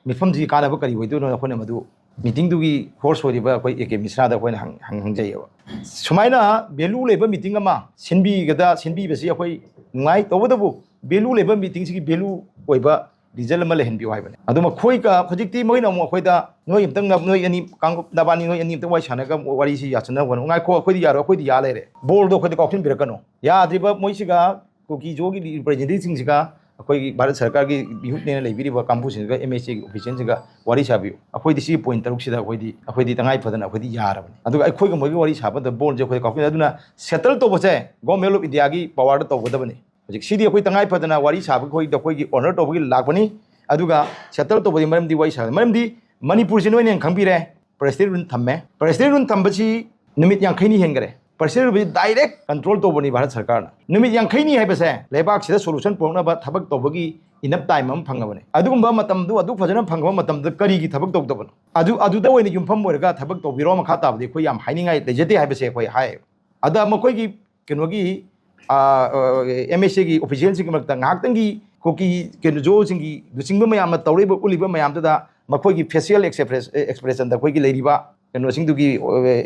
ꯃꯤꯐꯝꯁꯤꯒꯤ ꯀꯥꯟꯅꯕ ꯀꯔꯤ ꯑꯣꯏꯗꯣꯏꯅꯣ? ꯑꯩꯈꯣꯏꯅ ꯃꯗꯨ ꯃꯤꯇꯤꯡꯗꯨꯒꯤ ꯍꯣꯁ ꯑꯣꯏꯔꯤꯕ ꯑꯩꯈꯣꯏ ꯑꯦ ꯀꯦ ꯃꯤꯁ꯭ꯔꯥꯗ ꯑꯩꯈꯣꯏꯅ ꯍꯪ-, ꯍꯪ-, ꯍꯪꯖꯩꯌꯦꯕ꯫ ꯁꯨꯃꯥꯏꯅ ꯚꯦꯂꯨ ꯂꯩꯕ ꯃꯤꯇꯤꯡ ꯑꯃ ꯁꯤꯟꯕꯤꯒꯗ-, ꯁꯤꯟꯕꯤꯕꯁꯤ ꯑꯩꯈꯣꯏ ꯅꯨꯡꯉꯥꯏ, ꯇꯧꯕꯇꯕꯨ ꯚꯦꯂꯨ ꯂꯩꯕ ꯃꯤꯇꯤꯡꯁꯤꯒꯤ ꯚꯦꯂꯨ ꯑꯣꯏꯕ ꯔꯤꯖꯜ ꯑꯃ ꯂꯩꯍꯟꯕꯤꯌꯨ ꯍꯥꯏꯕꯅꯤ꯫ ꯑꯗꯨ ꯃꯈꯣꯏꯒ ꯍꯧꯖꯤꯛꯇꯤ ꯃꯣꯏꯅ ꯑꯃꯨꯛ ꯑꯩꯈꯣꯏꯗ, "ꯅꯣꯏ ꯑꯝꯇꯪ ꯅ-, ꯅꯣꯏ ꯑꯅꯤ ꯀꯥꯡꯂꯨꯞ ꯅꯕꯥꯅꯤ, ꯅꯣꯏ ꯑꯅꯤ ꯑꯝꯇꯪ ꯋꯥꯔꯤ ꯁꯥꯟꯅꯔꯒ ꯋꯥꯔꯤꯁꯤ ꯌꯥꯁꯟꯅꯕ ꯍꯣꯠꯅꯧ꯫" "ꯉꯥꯏꯈꯣ, ꯑꯩꯈꯣꯏꯗꯤ ꯌꯥꯔꯣꯏ, ꯑꯩꯈꯣꯏꯗꯤ ꯌꯥ ꯂꯩꯔꯦ, ꯕꯣꯜꯗꯣ ꯑꯩꯈꯣꯏꯗ ꯀꯥꯎꯁꯤꯟꯕꯤꯔꯛꯀꯅꯨ꯫" ꯌꯥꯗ꯭ꯔꯤꯕ ꯃꯣꯏꯁꯤꯒ ꯀꯨꯀꯤꯖꯣꯒꯤ ꯔꯤꯄ꯭ꯔꯖꯦꯟꯇꯦꯇꯤꯚꯁꯤꯡꯁꯤꯒ ꯑꯩꯈꯣꯏꯒꯤ ꯚꯥꯔꯠ ꯁꯔꯀꯥꯔꯒꯤ ꯃꯤꯍꯨꯠꯅꯦꯅ ꯂꯩꯕꯤꯔꯤꯕ ꯀꯥꯡꯕꯨꯁꯤꯡꯁꯤꯒ ꯑꯦꯝ ꯑꯦꯁ ꯑꯦꯒꯤ ꯑꯣꯐꯤꯁꯤꯌꯦꯜꯁꯤꯡꯒ ꯋꯥꯔꯤ ꯁꯥꯕꯤꯌꯨ꯫ ꯑꯩꯈꯣꯏꯗꯤ ꯁꯤꯒꯤ ꯄꯣꯏꯟꯠ ꯇꯔꯨꯛꯁꯤꯗ ꯑꯩꯈꯣꯏꯗꯤ, ꯑꯩꯈꯣꯏꯗꯤ ꯇꯉꯥꯏ ꯐꯗꯅ ꯑꯩꯈꯣꯏꯗꯤ ꯌꯥꯔꯕꯅꯤ꯫ ꯑꯗꯨꯒ ꯑꯩꯈꯣꯏꯒ ꯃꯣꯏꯒ ꯋꯥꯔꯤ ꯁꯥꯕꯗ ꯕꯣꯜꯁꯦ ꯑꯩꯈꯣꯏꯗ ꯀꯥꯎꯁꯤꯟꯅꯩ꯫ ꯑꯗꯨꯅ ꯁꯦꯇꯜ ꯇꯧꯕꯁꯦ ꯒꯣꯔꯃꯦꯟ ꯑꯣꯐ ꯏꯟꯗꯤꯌꯥꯒꯤ ꯄꯋꯥꯔꯗ ꯇꯧꯒꯗꯕꯅꯤ꯫ ꯍꯧꯖꯤꯛ ꯁꯤꯗꯤ ꯑꯩꯈꯣꯏ ꯇꯉꯥꯏ ꯐꯗꯅ ꯋꯥꯔꯤ ꯁꯥꯕ, ꯑꯩꯈꯣꯏꯗ ꯑꯩꯈꯣꯏꯒꯤ ꯑꯣꯅꯔ ꯇꯧꯕꯒꯤ ꯂꯥꯛꯄꯅꯤ꯫ ꯑꯗꯨꯒ ꯁꯦꯇꯜ ꯇꯧꯕꯗꯤ ꯃꯔꯝꯗꯤ ꯋꯥꯔꯤ ꯁꯥꯕ, ꯃꯔꯝꯗꯤ ꯃꯅꯤꯄꯨꯔꯁꯤ ꯅꯣꯏꯅ ꯍꯦꯟꯅ ꯈꯪꯕꯤꯔꯦ, ꯄ꯭ꯔꯦꯁꯤꯗꯦꯟ ꯔꯨꯜ ꯊꯝꯃꯦ꯫ ꯄ꯭ꯔꯦꯁꯤꯗꯦꯟ ꯔꯨꯜ ꯊꯝꯕꯁꯤ ꯅꯨꯃꯤꯠ ꯌꯥꯡꯈꯩꯅꯤ ꯍꯦꯟꯈꯔꯦ꯫ ꯄ꯭ꯔꯦꯁꯤꯗꯦꯟ ꯔꯨꯜꯁꯤ ꯗꯥꯏꯔꯦꯛ ꯀꯟꯇ꯭ꯔꯣꯜ ꯇꯧꯕꯅꯤ ꯚꯥꯔꯠ ꯁꯔꯀꯥꯔꯅ꯫ ꯅꯨꯃꯤꯠ ꯌꯥꯡꯈꯩꯅꯤ ꯍꯥꯏꯕꯁꯦ ꯂꯩꯕꯥꯛꯁꯤꯗ ꯁꯣꯂꯨꯁꯟ ꯄꯨꯔꯛꯅꯕ ꯊꯕꯛ ꯇꯧꯕꯒꯤ ꯏꯅꯞ ꯇꯥꯏꯝ ꯑꯃ ꯐꯪꯉꯕꯅꯤ꯫ ꯑꯗꯨꯒꯨꯝꯕ ꯃꯇꯝꯗꯨ ꯑꯗꯨ ꯐꯖꯅ ꯐꯪꯉꯕ ꯃꯇꯝꯗ ꯀꯔꯤꯒꯤ ꯊꯕꯛ ꯇꯧꯗꯕꯅꯣ? ꯑꯗꯨ, ꯑꯗꯨꯗ ꯑꯣꯏꯅ ꯌꯨꯝꯐꯝ ꯑꯣꯏꯔꯒ ꯊꯕꯛ ꯇꯧꯕꯤꯔꯣ, ꯃꯈꯥ ꯇꯥꯕꯗꯤ ꯑꯩꯈꯣꯏ ꯌꯥꯝ ꯍꯥꯏꯅꯤꯡꯉꯥꯏ ꯂꯩꯖꯗꯦ ꯍꯥꯏꯕꯁꯦ ꯑꯩꯈꯣꯏ ꯍꯥꯏ꯫ ꯑꯗ ꯃꯈꯣꯏꯒꯤ ꯀꯩꯅꯣꯒꯤ ꯑꯦꯝ ꯑꯦꯁ ꯑꯦꯒꯤ ꯑꯣꯐꯤꯁꯤꯌꯦꯜꯁꯤꯡꯒꯤ ꯃꯔꯛꯇ ꯉꯥꯏꯍꯥꯛꯇꯪꯒꯤ ꯀꯨꯀꯤ ꯀꯩꯅꯣ ꯖꯣꯁꯤꯡꯒꯤ ꯂꯨꯆꯤꯡꯕ ꯃꯌꯥꯝꯅ ꯇꯧꯔꯤꯕ ꯎꯠꯂꯤꯕ ꯃꯌꯥꯝꯗꯨꯗ ꯃꯈꯣꯏꯒꯤ ꯐꯦꯁꯤꯌꯦꯜ ꯑꯦꯛꯁꯄ꯭ꯔꯦꯁꯟꯗ ꯑꯩꯈꯣꯏꯒꯤ ꯂꯩꯔꯤꯕ ꯀꯩꯅꯣꯁꯤꯡꯗꯨꯒꯤ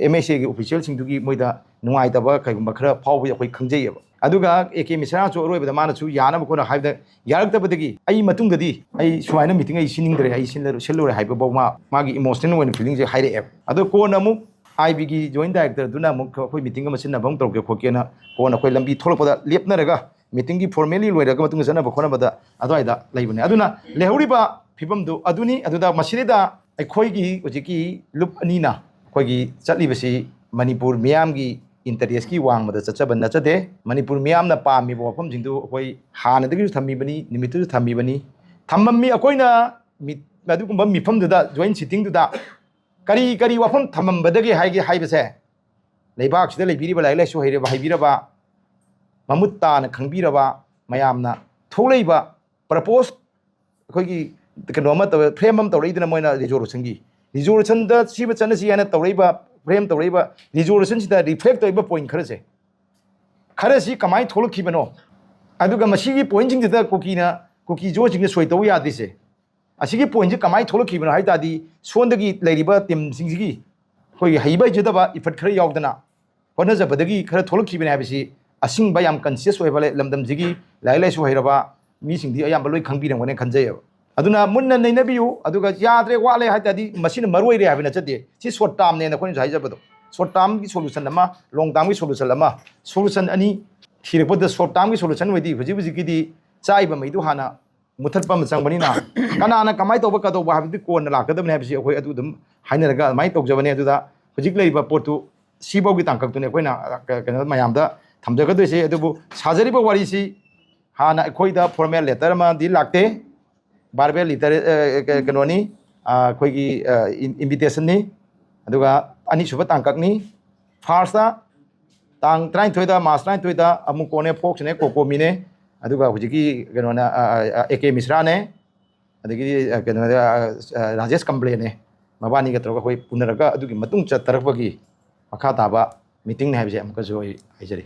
ꯑꯦꯝ ꯑꯦꯁ ꯑꯦꯒꯤ ꯑꯣꯐꯤꯁꯤꯌꯦꯜꯁꯤꯡꯗꯨꯒꯤ ꯃꯣꯏꯗ ꯅꯨꯡꯉꯥꯏꯇꯕ ꯀꯩꯒꯨꯝꯕ ꯈꯔ ꯐꯥꯎꯕꯗꯤ ꯑꯩꯈꯣꯏ ꯈꯪꯖꯩꯌꯦꯕ꯫ ꯑꯗꯨꯒ ꯑꯦ ꯀꯦ ꯃꯤꯁ꯭ꯔꯥꯁꯨ ꯑꯔꯣꯏꯕꯗ ꯃꯥꯅꯁꯨ ꯌꯥꯅꯕ ꯈꯣꯠꯅ ꯍꯥꯏꯕꯗ ꯌꯥꯔꯛꯇꯕꯗꯒꯤ ꯑꯩ ꯃꯇꯨꯡꯗꯗꯤ ꯑꯩ ꯁꯨꯃꯥꯏꯅ ꯃꯤꯇꯤꯡ ꯑꯩ ꯁꯤꯟꯅꯤꯡꯗ꯭ꯔꯦ, ꯑꯩ ꯁꯤꯜꯂꯔꯣꯏ ꯍꯥꯏꯕꯐꯥꯎ ꯃꯥ ꯃꯥꯒꯤ ꯏꯃꯣꯁꯅꯦꯜ ꯑꯣꯏꯅ ꯐꯤꯂꯤꯡꯁꯦ ꯍꯥꯏꯔꯛꯑꯦꯕ꯫ ꯑꯗꯣ ꯀꯣꯟꯅ ꯑꯃꯨꯛ ꯑꯥꯏ ꯕꯤꯒꯤ ꯖꯣꯏꯟ ꯗꯥꯏꯔꯦꯛꯇꯔꯗꯨꯅ ꯑꯃꯨꯛ ꯑꯩꯈꯣꯏ ꯃꯤꯇꯤꯡ ꯑꯃ ꯁꯤꯟꯅꯕ ꯑꯃ ꯇꯧꯔꯛꯀꯦ ꯈꯣꯠꯀꯦꯅ ꯀꯣꯟꯅ ꯑꯩꯈꯣꯏ ꯂꯝꯕꯤ ꯊꯣꯛꯂꯛꯄꯗ ꯂꯦꯞꯅꯔꯒ ꯃꯤꯇꯤꯡꯒꯤ ꯐꯣꯔꯃꯦꯂꯤ ꯂꯣꯏꯔꯒ ꯃꯇꯨꯡꯗ ꯆꯠꯅꯕ ꯈꯣꯠꯅꯕꯗ ꯑꯗꯨꯋꯥꯏꯗ ꯂꯩꯕꯅꯦ꯫ ꯑꯗꯨꯅ ꯂꯩꯍꯧꯔꯤꯕ ꯐꯤꯕꯝꯗꯨ ꯑꯗꯨꯅꯤ꯫ ꯑꯗꯨꯗ ꯃꯁꯤꯗꯩꯗ ꯑꯩꯈꯣꯏꯒꯤ ꯍꯧꯖꯤꯛꯀꯤ ꯂꯨꯞ ꯑꯅꯤꯅ ꯑꯩꯈꯣꯏꯒꯤ ꯆꯠꯂꯤꯕꯁꯤ ꯃꯅꯤꯄꯨꯔ ꯃꯤꯌꯥꯝꯒꯤ ꯏꯟꯇꯔꯦꯁꯀꯤ ꯋꯥꯡꯃꯗ ꯆꯠꯆꯕ ꯅꯠꯆꯗꯦ꯫ ꯃꯅꯤꯄꯨꯔ ꯃꯤꯌꯥꯝꯅ ꯄꯥꯝꯃꯤꯕ ꯋꯥꯐꯝꯁꯤꯡꯗꯨ ꯑꯩꯈꯣꯏ ꯍꯥꯟꯅꯗꯒꯤꯁꯨ ꯊꯝꯃꯤꯕꯅꯤ, ꯅꯨꯃꯤꯠꯇꯨꯁꯨ ꯊꯝꯃꯤꯕꯅꯤ꯫ ꯊꯝꯃꯝꯃꯤ ꯑꯩꯈꯣꯏꯅ ꯃꯤ-, ꯑꯗꯨꯒꯨꯝꯕ ꯃꯤꯐꯝꯗꯨꯗ, ꯖꯣꯏꯟ ꯁꯤꯇꯤꯡꯗꯨꯗ ꯀꯔꯤ ꯀꯔꯤ ꯋꯥꯐꯝ ꯊꯝꯃꯝꯕꯗꯒꯦ ꯍꯥꯏꯒꯦ ꯍꯥꯏꯕꯁꯦ ꯂꯩꯕꯥꯛꯁꯤꯗ ꯂꯩꯕꯤꯔꯤꯕ ꯂꯥꯏꯔꯤꯛ ꯂꯥꯏꯁꯨ ꯍꯩꯔꯕ, ꯍꯩꯕꯤꯔꯕ, ꯃꯃꯨꯠ ꯇꯥꯅ ꯈꯪꯕꯤꯔꯕ ꯃꯌꯥꯝꯅ ꯊꯣꯛꯂꯛꯏꯕ ꯄ꯭ꯔꯄꯣꯁ ꯑꯩꯈꯣꯏꯒꯤ ꯀꯩꯅꯣ ꯑꯃ ꯇꯧꯔꯦ, ꯐ꯭ꯔꯦꯝ ꯑꯃ ꯇꯧꯔꯛꯏꯗꯅ ꯃꯣꯏꯅ ꯔꯤꯖꯣꯂꯨꯁꯟꯒꯤ, ꯔꯤꯖꯣꯂꯨꯁꯟꯗ ꯁꯤꯃ ꯆꯠꯅꯁꯤ ꯍꯥꯏꯅ ꯇꯧꯔꯛꯏꯕ, ꯐ꯭ꯔꯦꯝ ꯇꯧꯔꯛꯏꯕ ꯔꯤꯖꯣꯂꯨꯁꯟꯁꯤꯗ ꯔꯤꯐ꯭ꯂꯦꯛ ꯇꯧꯔꯤꯕ ꯄꯣꯏꯟ ꯈꯔꯁꯦ, ꯈꯔꯁꯤ ꯀꯃꯥꯏꯅ ꯊꯣꯛꯂꯛꯈꯤꯕꯅꯣ, ꯑꯗꯨꯒ ꯃꯁꯤꯒꯤ ꯄꯣꯏꯟꯁꯤꯡꯁꯤꯗ ꯀꯨꯀꯤꯅ, ꯀꯨꯀꯤ ꯖꯣꯁꯤꯡꯅ ꯁꯣꯏ ꯇꯧꯕ ꯌꯥꯗ꯭ꯔꯤꯁꯦ, ꯑꯁꯤꯒꯤ ꯄꯣꯏꯟꯁꯦ ꯀꯃꯥꯏꯅ ꯊꯣꯛꯂꯛꯈꯤꯕꯅꯣ ꯍꯥꯏ ꯇꯥꯔꯗꯤ, ꯁꯣꯝꯗꯒꯤ ꯂꯩꯔꯤꯕ ꯇꯤꯝꯁꯤꯡꯁꯤꯒꯤ ꯑꯩꯈꯣꯏꯒꯤ ꯍꯩꯕ ꯍꯩꯖꯗꯕ ꯏꯐꯠ ꯈꯔ ꯌꯥꯎꯗꯅ ꯍꯣꯠꯅꯖꯕꯗꯒꯤ ꯈꯔ ꯊꯣꯛꯂꯛꯈꯤꯕꯅꯤ ꯍꯥꯏꯕꯁꯤ ꯑꯁꯤꯡꯕ ꯌꯥꯝ ꯀꯟꯁꯤꯌꯁ ꯑꯣꯏꯕ ꯂꯝꯗꯝꯁꯤꯒꯤ ꯂꯥꯏꯔꯤꯛ ꯂꯥꯏꯁꯨ ꯍꯩꯔꯕ ꯃꯤꯁꯤꯡꯗꯤ ꯑꯌꯥꯝꯕ ꯂꯣꯏ ꯈꯪꯕꯤꯔꯝꯒꯅꯤ ꯈꯟꯖꯩꯌꯦꯕ꯫ ꯑꯗꯨꯅ ꯃꯨꯟꯅ ꯅꯩꯅꯕꯤꯌꯨ꯫ ꯑꯗꯨꯒ ꯌꯥꯗ꯭ꯔꯦ, ꯋꯥꯠꯂꯦ ꯍꯥꯏ ꯇꯥꯔꯗꯤ ꯃꯁꯤꯅ ꯃꯔꯨ ꯑꯣꯏꯔꯦ ꯍꯥꯏꯕ ꯅꯠꯆꯗꯦ꯫ ꯁꯤ ꯁꯣꯔꯠ ꯇꯥꯔꯝꯅꯦꯅ ꯑꯩꯈꯣꯏꯅꯁꯨ ꯍꯥꯏꯖꯕꯗꯣ, ꯁꯣꯔꯠ ꯇꯥꯔꯝꯒꯤ ꯁꯣꯂꯨꯁꯟ ꯑꯃ, ꯂꯣꯡ ꯇꯥꯔꯝꯒꯤ ꯁꯣꯂꯨꯁꯟ ꯑꯃ, ꯁꯣꯂꯨꯁꯟ ꯑꯅꯤ ꯊꯤꯔꯛꯄꯗ ꯁꯣꯔꯠ ꯇꯥꯔꯝꯒꯤ ꯁꯣꯂꯨꯁꯟ ꯑꯣꯏꯗꯤ ꯍꯧꯖꯤꯛ ꯍꯧꯖꯤꯛꯀꯤꯗꯤ ꯆꯥꯛꯏꯕ ꯃꯩꯗꯨ ꯍꯥꯟꯅ ꯃꯨꯊꯠꯄ ꯑꯃ ꯆꯪꯕꯅꯤꯅ ꯀꯅꯥꯅ ꯀꯃꯥꯏꯅ ꯇꯧꯕ ꯀꯗꯧꯕ ꯍꯥꯏꯕꯗꯤ ꯀꯣꯟꯅ ꯂꯥꯛꯀꯗꯕꯅꯤ ꯍꯥꯏꯕꯁꯤ ꯑꯩꯈꯣꯏ ꯑꯗꯨ ꯑꯗꯨꯝ ꯍꯥꯏꯅꯔꯒ ꯑꯗꯨꯃꯥꯏꯅ ꯇꯧꯖꯕꯅꯤ꯫ ꯑꯗꯨꯗ ꯍꯧꯖꯤꯛ ꯂꯩꯔꯤꯕ ꯄꯣꯠꯇꯨ ꯁꯤꯐꯥꯎꯒꯤ ꯇꯥꯡꯀꯛꯇꯨꯅꯤ ꯑꯩꯈꯣꯏꯅ, ꯑ, ꯀ-, ꯀꯩꯅꯣ ꯃꯌꯥꯝꯗ ꯊꯝꯖꯒꯗꯣꯏꯁꯦ꯫ ꯑꯗꯨꯕꯨ ꯁꯥꯖꯔꯤꯕ ꯋꯥꯔꯤꯁꯤ ꯍꯥꯟꯅ ꯑꯩꯈꯣꯏꯗ ꯐꯣꯔꯃꯦꯜ ꯂꯦꯇꯔ ꯑꯃꯗꯤ ꯂꯥꯛꯇꯦ, ꯚꯥꯔꯕꯦꯜ ꯂꯦꯇꯔ, ꯑ, ꯀ-, ꯀꯩꯅꯣꯅꯤ, ꯑ, ꯑꯩꯈꯣꯏꯒꯤ, ꯑ, ꯏꯟ-, ꯏꯟꯚꯤꯇꯦꯁꯟꯅꯤ꯫ ꯑꯗꯨꯒ ꯑꯅꯤꯁꯨꯕ ꯇꯥꯡꯀꯛꯅꯤ, ꯐꯥꯔꯁꯇ ꯇꯥꯡ ꯇꯔꯥꯅꯤꯊꯣꯏꯗ, ꯃꯥꯔꯆ ꯇꯔꯥꯅꯤꯊꯣꯏꯗ ꯑꯃꯨꯛ ꯀꯣꯟꯅꯦ, ꯐꯣꯛꯁꯅꯦ, ꯀꯣꯀꯣꯃꯤꯅꯦ, ꯑꯗꯨꯒ ꯍꯧꯖꯤꯛꯀꯤ ꯀꯩꯅꯣꯅ, ꯑ, ꯑ, ꯑꯦ ꯀꯦ ꯃꯤꯁ꯭ꯔꯥꯅꯦ, ꯑꯗꯒꯤꯗꯤ, ꯑ, ꯀꯩꯅꯣꯗ, ꯑ, ꯑ, ꯔꯥꯖꯦꯁ ꯀꯝꯕ꯭ꯂꯦꯅꯦ, ꯃꯕꯥꯅꯤꯒ ꯇꯧꯔꯒ ꯑꯩꯈꯣꯏ ꯎꯅꯔꯒ ꯑꯗꯨꯒꯤ ꯃꯇꯨꯡ ꯆꯠꯊꯔꯛꯄꯒꯤ ꯃꯈꯥ ꯇꯥꯕ ꯃꯤꯇꯤꯡꯅꯤ ꯍꯥꯏꯕꯁꯦ ꯑꯃꯨꯛꯀꯁꯨ ꯑꯩ ꯍꯥꯏꯖꯔꯤ꯫